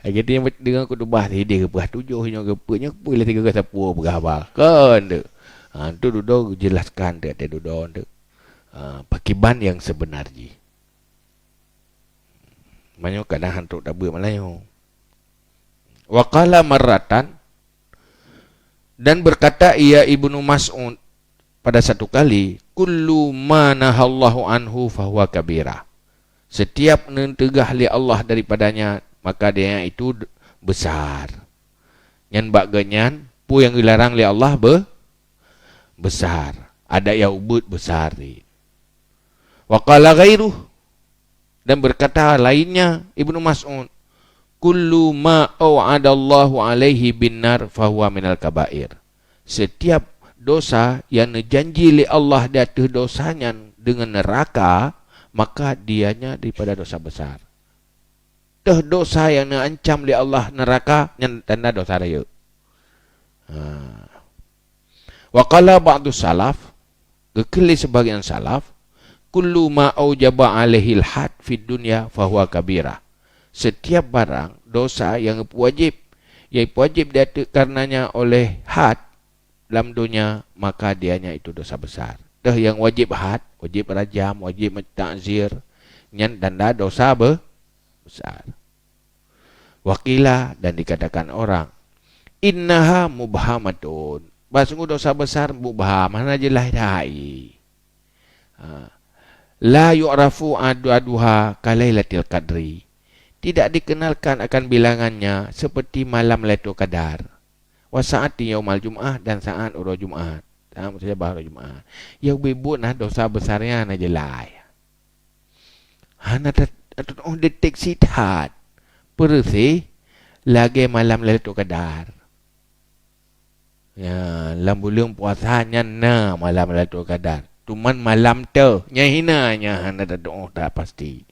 Lagée tanyoe deungon khutubah sideh geupeugah tujoh, nyoe geupeuet, nyoe geupeuet lé sigoe sapeue peugah haba. Kon teuh. Ha, untuk dudoe geujelaskan teuh, teuh dudoe teuh. Ha, pakiban nyang seubeuna jih. Meunyoe kadang han trok tabeuet meulayeue. Wa qala marratan, dan berkata ia Ibnu Mas'ud pada satu kali, "Kullu ma nahallahu anhu fahuwa kabira." Setiap neuteugah lé Allah daripadanya, maka dia itu d-, besar. Nyan bak geuh nyan, peue nyang geularang lé Allah be-, besar. Adak nyang ubit besar cit. Wa qala ghairuh, dan berkata lainnya Ibnu Mas'ud, "Kullu ma au'adallahu alaihi bin nar fahuwa minal kabair." Setiap dosa yang neujanji lé Allah di ateueh dosa nyan deungon neuraka, maka dianya daripada dosa besar. Teuh dosa nyang neuancam lé Allah neuraka nyan tanda dosa rayeuk. Ha. Wa qala ba'du salaf, geukheun lé sebagian salaf, "Kullu ma aujaba alaihil had fid dunya fahuwa kabirah." Setiap barang dosa yang wajib, yang wajib diateueh karenanya oleh had lam donya, maka dianya itu dosa besar. Teuh yang wajib had, wajib rajam, wajib takzir, nyan tanda dosa be-, besar. Wa qila, dan dikatakan orang, "Innaha mubhamatun." Bah sungguh dosa besar mubham, hana jeulaih hai. Ha. "La yu'rafu adaduha ka lailatil qadri." tidak dikenalkan akan bilangannya seperti malam Lailatul Qadar. Wa sa'ati yaumal jum'ah, dan saat uroe Jumat. Saat mustajabah uroe Jumat. Nyang ubé buet na dosa besar nyan na jeulai. Hana ta-, ta-, tatu'oh deteksi that. Peureuséh lagée malam Lailatul Qadar. Ya, lam buleuen puasa nyan na malam Lailatul Qadar. Cuman malam teuh, nyan hina nyan hana tatu'oh that pasti.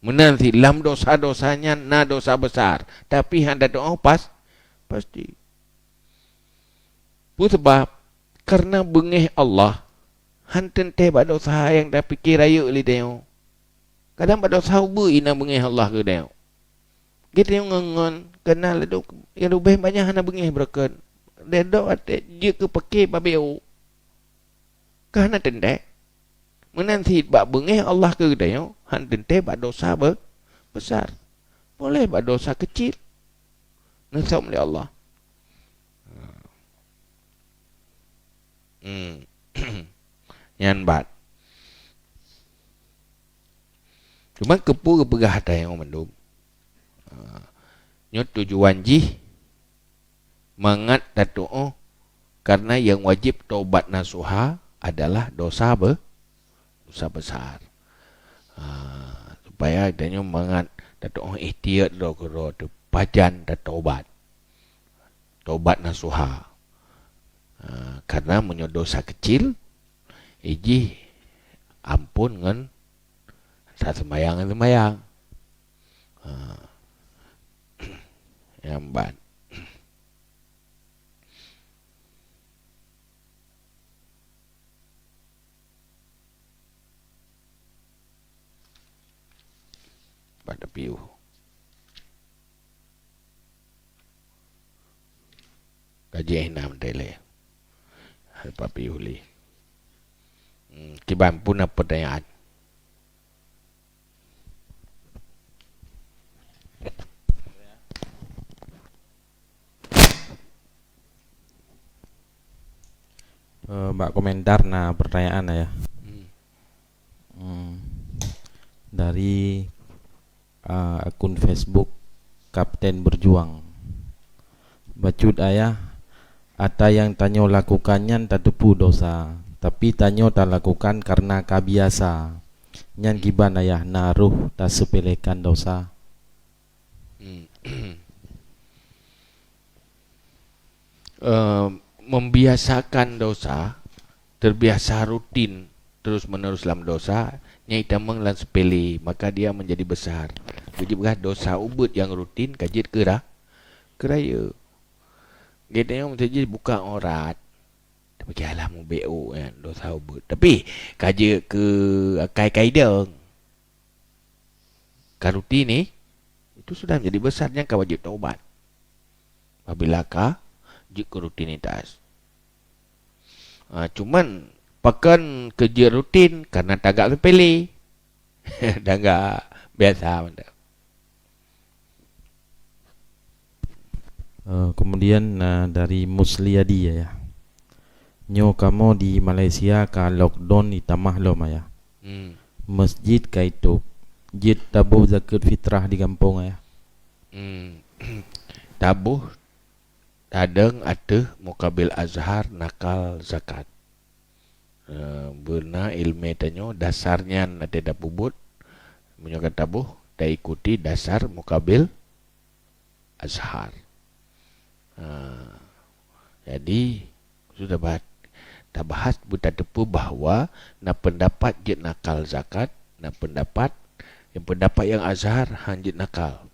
Meunan cit lam dosa-dosa nyan na dosa besar, tapi hana tatu'oh pas, pasti. Peue sabab? Kareuna beungéh Allah han teuntée bak dosa nyang tapike rayeuk lé tanyoe. Kadang bak dosa ubeut inan beungéh Allah keu tanyoe. Geutanyoe ngon-ngon, keunan ladôm nyang leubeh banyak hana beungéh beureukat. Dedok até jeuet keu pake babeu. Ka hana teuntée. Meunan cit bak beungéh Allah keu geutanyoe, han teuntée bak dosa be-, besar. Boleh bak dosa keucil. Neusöm lé Allah. Hmm. Nyan bat. Cuma keupeue geupeugah ata nyoe mandum? Ha. Nyoe tujuan jih mangat tatu'oh, karena nyang wajéb tobat nasuha adalah dosa be-, dosa besar. Ha, supaya tanyoe mangat tatu'oh ihtiyat droe keudroe teuh pajan tatobat. Tobat nasuha. Ha, karena meunyoe dosa keucil, ijih ampon ngon seumayang-seumayang. Ha. Nyan ban. Bak tepiôh. Ka jih na meuntée lé. Hai papi uli. Hmm, kiban pun na peutanyaan. Eh, bak komentar na pertanyaan ya. Hmm. Hmm. Dari, ah, akun Facebook Kapten Berjuang. Bacut ayah, ata nyang tanyoe lakukan nyan tateupeue dosa, tapi tanyoe talakukan kareuna ka biasa. Nyan kiban ayah na roh taseupelekan dosa? Hmm. Eh, membiasakan dosa, terbiasa rutin terus-menerus lam dosa, nyan itamong lam sepele, maka dia menjadi besar. Beujeuet peugah dosa ubeut nyang rutin ka jeuet keu ra-, keu rayeuk. Geutanyoe meusaji buka aurat, tapi alah mubek u, kan, dosa ubeut. Tapi ka jeuet keu akai-akai idong. Ka rutin ni, itu sudah menjadi besar, nyan ka wajéb taubat. Apabila ka jeuet keu rutinitas. Ha, cuman, pakon keu jeuet rutin, karena tagak sepele. Tagak biasa mantap. Eh, kemudian, eh, dari Musliadi, ya, ya. Nyoe kamoe di Malaysia ka lockdown itamah lom, ya. Hmm. Masjid ka itôp. Jeuet taboh zakeuet fitrah di gampông, ya. Hmm. Taboh tadong ateueh mukabil azhar nakal zakat. Eh, beuna ileumé tanyoe dasar nyan até tapeubuet, meunyoe ka taboh, taikuti dasar mukabil azhar. Eh, jadi, sudah bah-, tabahas beutateupeue bahwa na peundapat jeuet nakal zakat, na peundapat, nyang peundapat nyang azhar han jeuet nakal,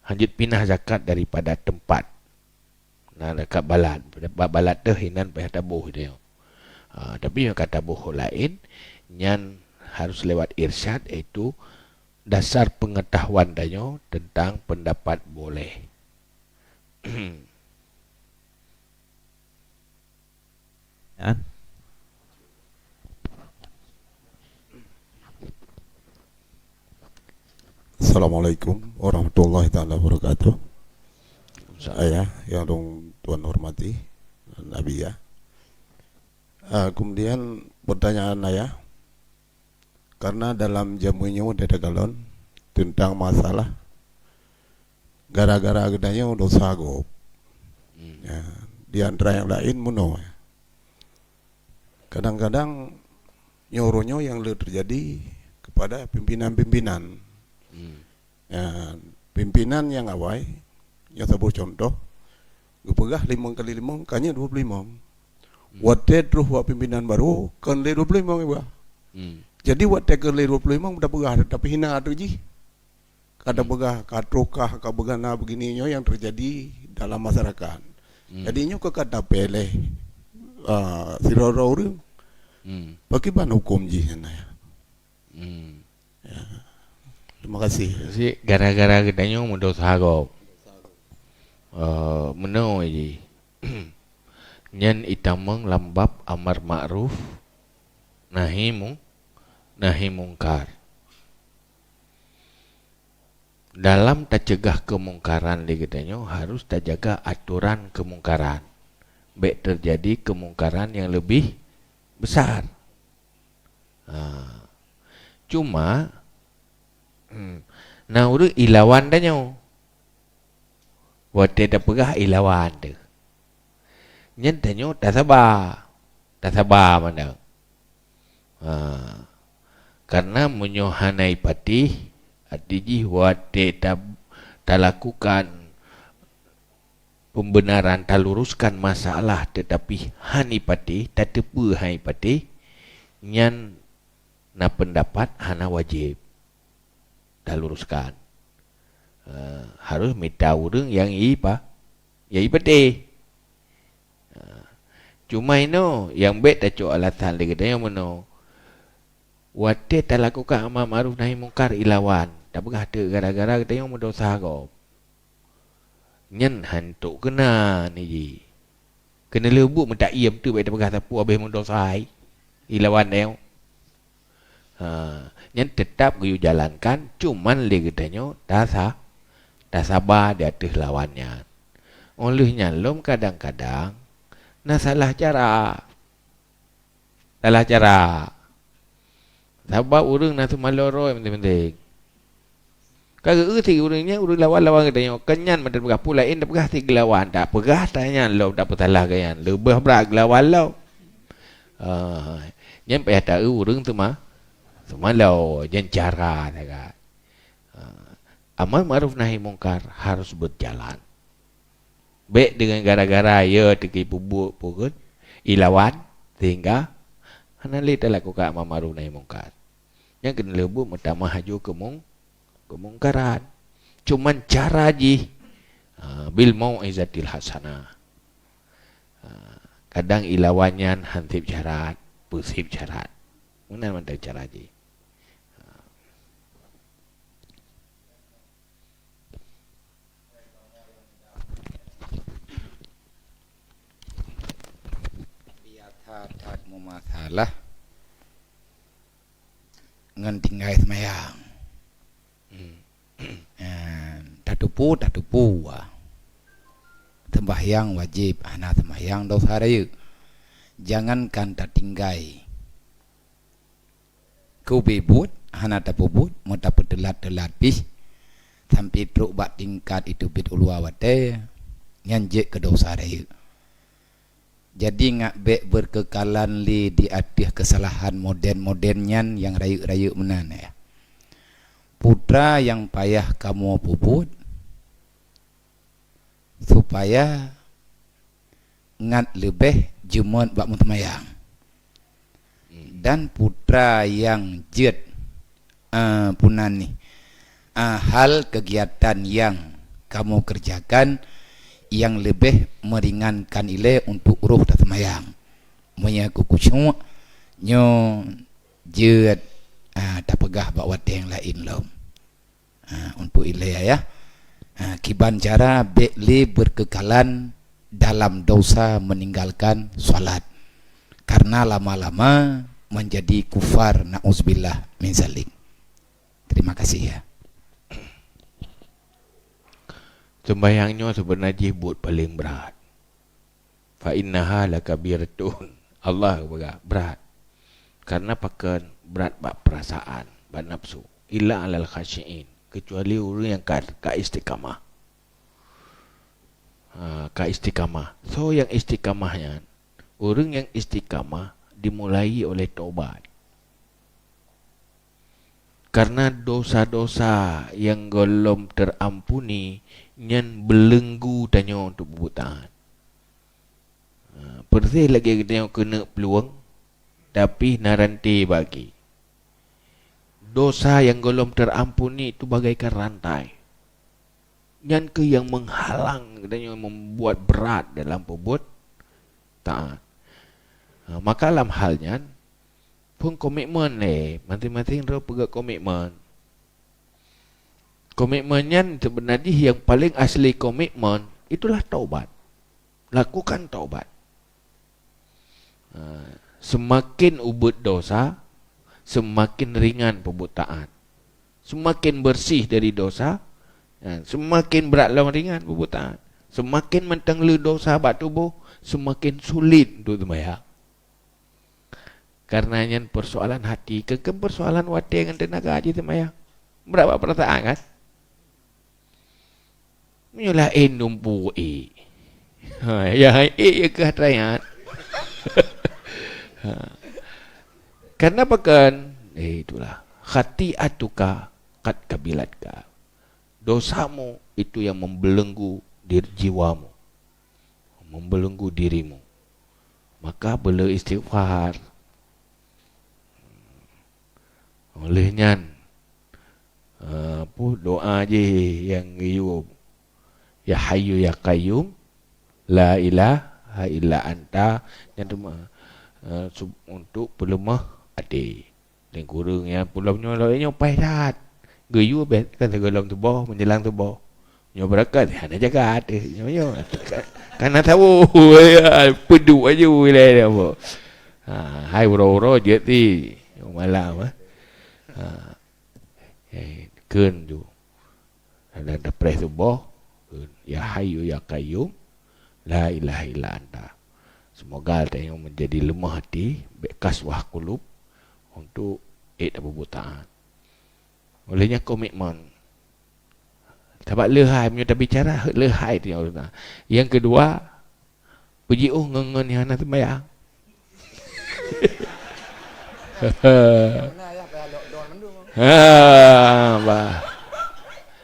han jeuet pinah zakat daripada teumpat. Na dekat balat, bak balat teuh inan payah taboh tanyoe. Ha, tapi nyang ka taboh laén, nyan harus lewat irsyad, iaitu dasar pengetahuan tanyoe tentang pendapat boleh. An? Assalamualaikum warahmatullahi taala wabarakatuh. Waalaikumsalam. Ayah yang dong Tuhan hormati, Nabi ya. Ah, kemudian pertanyaan ayah, karena dalam jameun nyoe dada galon tentang masalah gara-gara geutanyoe dosa gob. Hmm. Ya, di antara nyang laén meunoe. Kadang-kadang nyoe uroe nyoe nyang le teujadi kepada pimpinan-pimpinan. Hmm. Ya, pimpinan nyang awai, nyoe saboh cuntoh, geupeugah limong kali limong, ka nyoe dua puluh limong. Hmm. Watée troh bak pimpinan baru, kon lé dua puluh limong iba. Hmm. Jadi watée kon lé dua puluh limong, tapeugah, tapi hina ateueh jih. Ka tapeugah, ka troh kah, ka beugana begini nyoe nyang teujadi dalam masyarakat. Hmm. Jadi nyoe ka, ka tapée lé, ah, sidroe-droe ureuëng. Hmm. Pakriban huköm jih nyan, ya. Hmm. Ya. Terima kasih. Si, gara-gara geutanyoe meudosa gob. Eh, meunoe jih. Nyan itamong lam bab amar ma'ruf nahi mung-, nahi mungkar. Dalam tacegah keumungkaran lé geutanyoe harus tajaga atoran keumungkaran. Bék teujadi keumungkaran nyang leubeh besar. Ha. Cuma, hmm, na ureuëng ilawan tanyoe. Watée tapeugah ilawan teuh. Nyan tanyoe tasaba. Tasaba mantong. Ha. Karena meunyoe hana ipatéh, arti jih watée ta-, talakukan pembenaran, taluruskan masalah, tetapi han ipatéh, tateupeue han ipatéh, nyan na pendapat hana wajéb taluruskan. Eh, harus mita ureuëng nyang ipa-, nyang ipatéh. Eh, cuma inoe nyang bék tacok alasan lé geutanyoe meunoe. Watée talakukan amar ma'ruf nahi mungkar ilawan, tapeugah teuk gara-gara geutanyoe meudosa gob. Nyan hantom keunan jih. Keuneulheueh buet meutaiem teuh bék tapeugah sapeue habéh meudosa hai. Ilawan tanyoe. Ha, nyan teutab geuyue jalankan, cuman lé geutanyoe tasa-, tasaba di ateueh lawan nyan. Óh lheueh nyan lom kadang-kadang na salah cara. Salah cara. Sabab ureuëng na seumaloe roe penting-penting. Ka geu-eu si ureuëng nyan, ureuëng lawan-lawan geutanyoe. Kon nyan mantong peugah peue laén, tapeugah si geulawan. Tapeugah tanyan lom, tapeusalah geuh nyan. Leubeh brat geulawan lom. Ah, nyan payah ta-eu ureuëng seuma-, seumaloe, nyan cara sagai. Ah, amar ma'ruf nahi mungkar harus berjalan. Bék deungon gara-gara ya teuki peubuet peugét ilawan, sehingga hana lé talakukan amar ma'ruf nahi mungkar. Nyang keuneulheueh buet meutamah laju keumung-, keumungkaran. Cuman cara jih, ha, bil mau'izatil hasanah. Ha, kadang ilawan nyan han seb syarat, peuseb syarat. Meunan mantong cara jih. Ha. Biasa that meumasalah ngon tinggai seumayang. Hmm. Eh, tateupeue, tateupeue. Seumbahyang wajéb, hana seumbahyang dosa rayeuk. Jangankan tatinggai. Keu ubé buet, hana tapeubuet, meutapeuteulat-teulat pih, sampoe trok bak tingkat iteubiet u luwa watée, nyan jeuet keu dosa rayeuk. Jadi, ngat bék beukeukalan lé di ateueh keusalahan modern-modern nyan nyang rayeuk-rayeuk meunan, ya. Peue teuma nyang payah kamoe peubuet, supaya ngat leubeh jeuet bak meuseumayang. Hmm. Dan peue teuma nyang jeuet, ah, peue nan nih, ah, hal kegiatan nyang kamoe keureujakan nyang leubeh meuringankan ilée untuk roh taseumayang. Meunyoe keu khusyuk, nyoe jeuet, ah, tapeugah bak watée nyang laén lom. Ha, untuk ilée, ya. Ha, kiban cara bék lé beukeukalan dalam dosa meninggalkan salat. Karena lama-lama menjadi kufar, na'uzubillah min zalik. Terima kasih, ya. Seumbahyang nyoe seubeuna jih buet paleng brat. "Fa innaha lakabiratun." Allah geupeugah, brat. Karena pakon brat bak peurasaan, bak nafsu. "Illa alal khasyiin." Keucuali ureuëng nyang ka, ka istiqamah. Ha, ka istiqamah. Soe nyang istiqamah nyan? Ureuëng nyang istiqamah dimulai oleh tobat. Karena dosa-dosa nyang gohlom terampuni nyan beulenggu tanyoe untuk peubuet taat. Ha, persis lagée geutanyoe keuneuk plueng, tapi na ranté bagi. Dosa nyang gohlom terampuni itu bagaikan rantai. Nyan keuh nyang menghalang geutanyoe, membuat berat dalam peubuet taat. Ha, maka lam hal nyan, phon komitmen lé, maséng-maséng droe peugah komitmen. Komitmen nyan seubeuna jih nyang paleng asli komitmen itulah taubat. Lakukan taubat. Ha, seumaken ubeuet dosa, seumaken ringan peubuet taat. Seumaken beureuséh dari dosa, ha, seumaken brat lom ringan peubuet taat. Seumaken mantong le dosa bak tuboh, seumaken sulet untuk seumayang. Karena nyan persoalan hati, keu-keu persoalan watée ngon teunaga jih seumayang. Brat bak peurasaan kan? Meunyoe laén dumpeue ék. Ha, ya ék ya keuh tayat. Ha. Karena pakon? Eh, itulah. Khati'atuka qad qabilatka. Dosamu itu yang membelenggu dir-, jiwamu. Membelenggu dirimu. Maka beu le istighfar. Oleh nyan, eh, peue doa jih nyang geuyue, "Ya Hayyu ya Qayyum, la ilaha illa anta," nyan teuma, eh, sub-, untuk peuleumah até. Laén kureueng nyan, pulom nyoe lagée nyoe paih that. Geuyue beh kan sigohlom tuboh, meunjelang tuboh. Nyoe beureukat, hana jaga até. Nyoe, nyoe. Ka-, kana tawoe, peuduek aju ilée dia, boh. Ha, hai uroe-uroe jeuet ti. Nyoe malam, eh. Ha. Eh, kheun ju. Dan tapreh tuboh, "Ya Hayyu ya Qayyum, la ilaha illa anta." Semoga tanyoe menjadi lemah hati, bék qaswah qulub untuk ék tapeubuet taat. Oleh nyan komitmen. Sabab leuhai, meunyoe tabicara, leuhai tanyoe. Nyang keudua, peujiôh ngon-ngon nyang hana seumayang. Ha, bah.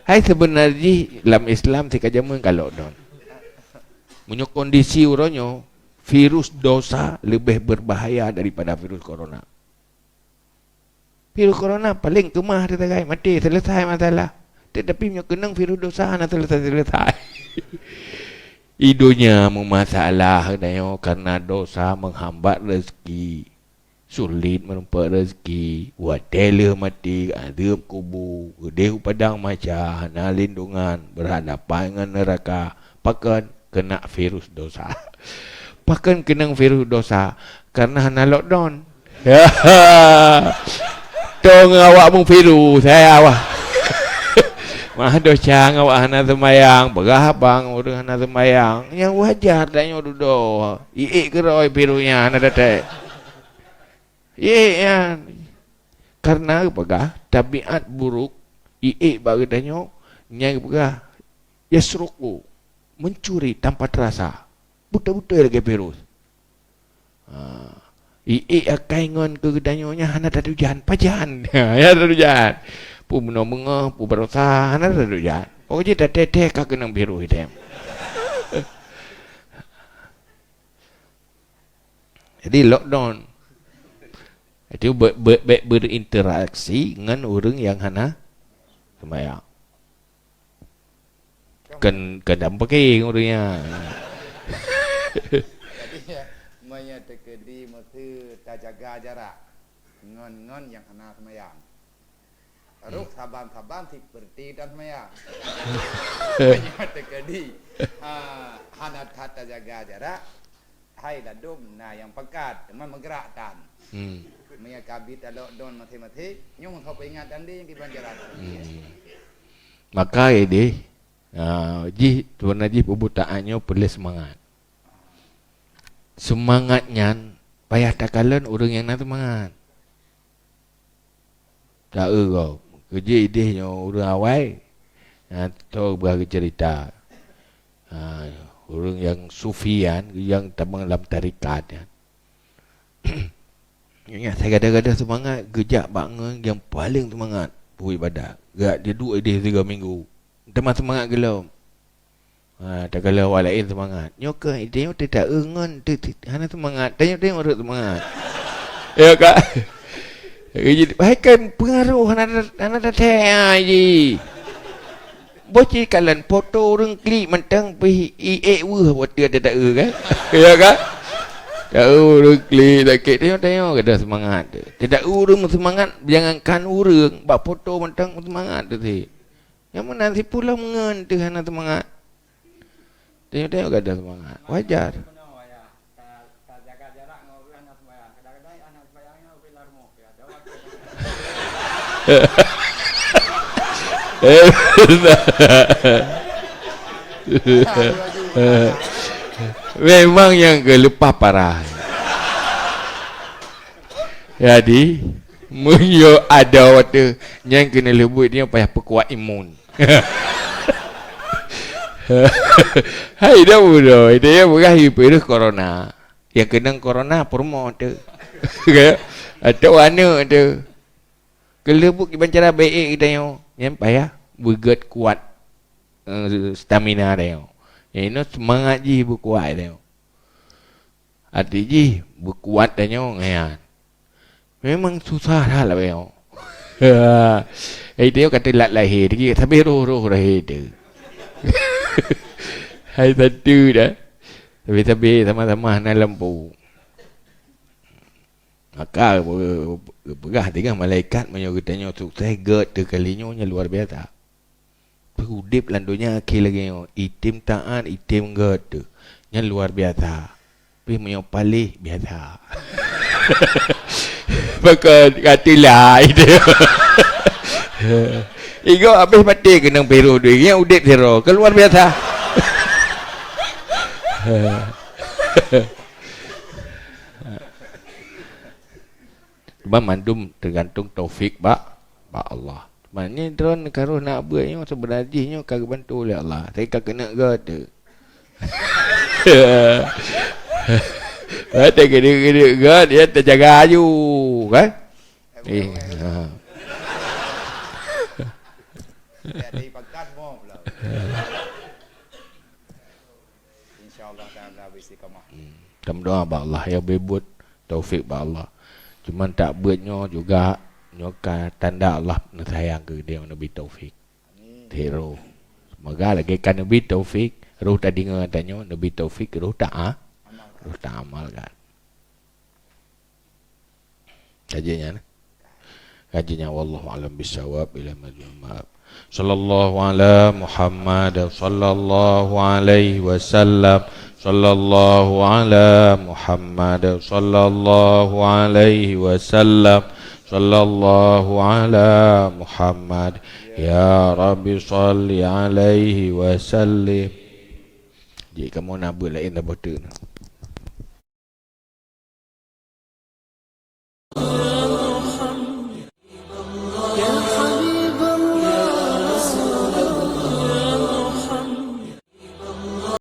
Hai, seubeuna jih lam Islam sikajameun ka lockdown. Meunyoe kondisi uroe nyoe, virus dosa leubeh berbahaya daripada virus corona. Virus corona paleng keumah teusagai, maté, selesai masalah. Tetapi meunyoe keunong virus dosa hana selesai-selesai. Di donya meumasalah tanyoe karena dosa menghambat rezeki. Sulet meurumpok rezeki, watée lheueh maté, azeueb kubu, geudeh u padang mahsyar, hana lindungan, berhadapan ngon neuraka. Pakon? Keunak virus dosa. Pakon keunong virus dosa? Karena hana lockdown. Toh ngon awak meuvirus, hai awak. Mah dosa ngon awak hana seumayang, peugah abang ureuëng hana seumayang. Nyang wajar tanyoe dudoe. Iék keudroe virus nyan hana datai. Iék nyan. Karena peugah tabiat buruk iék bak geutanyoe, nyang peugah yasruqu, mencuri tanpa terasa. Beutôi-beutôi lagée virus. Ha. Iék akai ngon keu geutanyoe nyan hana tatujan, pajan. Ya tatujan. Peue meunoe beungoh, peue baroesa, hana tatujan. Pokok jih taté-té ka keunong virus item. Jadi lockdown. Itu be-, be-, be-, berinteraksi ngon ureuëng nyang hana seumayang. Kan, kan dampéng ureuëng nyan. Jadi, meunyoe teukeudi meuseu tajaga jarak ngon, ngon nyang hana seumayang. Rôh saban-saban seperti tan seumayang. Meunyoe teukeudi, ah, hana that tajaga jarak, hai ladôm na nyang pakat, teuma meugerak tan. Hmm. Meunyoe ka bi ta lockdown maté-maté, nyoe meuhai peuingat dan deh nyang kiban jarak. Hmm. Maka ideh, ah, jih, seubeunar jih peubutaan nyoe peuleueh seumangat. Seumangat nyan payah takalon ureuëng nyang na seumangat. Ta-eu gob, keujeuet ideh nyoe ureuëng awai, na tho bah geuceurita. Ha, Ureuëng nyang sufi nyan, nyang tamong lam tarekat nyan. Ingat, saya gadoh-gadoh seumangat geujak bak ngon nyang paleng seumangat peuibadat. Geujak duek ideh tiga minggu. Teuma seumangat geulom. Ha, takalon awak laén seumangat. Nyoe keuh ideh nyoe teuta ngon teu-, teu-, hana seumangat. Tanyoe-tanyoe rot seumangat. Ya kan? Hai kan pengaruh hana, hana datang ji. Boh ci kalon foto ureuëng klik mantong pih i ék weueh watée teuta kan? Ya kan? Tahu ureuëng klik sakét, tanyoe-tanyoe gadoh seumangat. Teuta ureuëng seumangat, jangankan ureuëng, bak foto mantong seumangat teuh. Nyang meunan sipuloh meungon teuh hana seumangat. Tanyoe-tanyoe gadoh seumangat. Wajar. Memang nyang keuleupah parah. Jadi, meunyoe ada watée nyang keuneuk leubuet, nyoe payah peukuat imun. Hai dah udah, itu ya peugah virus corona. Nyang keunong corona peurumoh tu. Atau aneuk tu. Keuleubuk kiban cara baik geutanyoe, nyan payah beugét kuat, eh, stamina tanyoe. Nyang inoe seumangat jih beukuat tanyoe. Até jih beukuat tanyoe nyan. Memang susah that lagée nyoe. Eh, tanyoe ka teulat lahé, tapi roh-roh lahé tu. Hai satu dah. Tapi-tapi sama-sama hana lampu. Maka geupeugah teungoh malaikat, meunyoe geutanyoe sukses gét teuh kali nyoe, nyan luar biasa. Udeb lam donya akhé lagée nyoe, item taát, item gét teuh, nyan luar biasa. Pih meunyoe paléh, biasa. Pakon kati lai teuh. Igoe habéh maté keunong piru dui, nyan udeb sidroe, kan luar biasa. Cuma mandum teugantung taufik bak, bak Allah. Maknanya droe karoh nak beuet nyoe, seubeuna jih nyoe ka geubantu lé Allah. Tapi ka keuneuk gét teuh. Watée keuneuk-keuneuk gét, dia teujaga aju, kan? Eh, ha. Insya Allah Taala beristiqamah. Hmm. Tameudoa bak Allah, ya beubuet taufik bak Allah. Cuman tak beuet nyoe juga, nyoe ka tanda Allah neusayang keu dia, neubi taufik. Amin. Tiro. Semoga lagée ka neubi taufik, roh tadeungoe tanyoe neubi taufik, roh ta-, roh taamalkan. Kaji nyan. Kaji nyan, wallahu a'lam bissawab, ila majma'ab. Sallallahu ala Muhammad, sallallahu alaihi wasallam. Sallallahu ala Muhammad, sallallahu alaihi wasallam. Sallallahu ala Muhammad. Ya Rabbi salli alaihi wasallim. Jih kamoe na beuet laén dah boh teuk.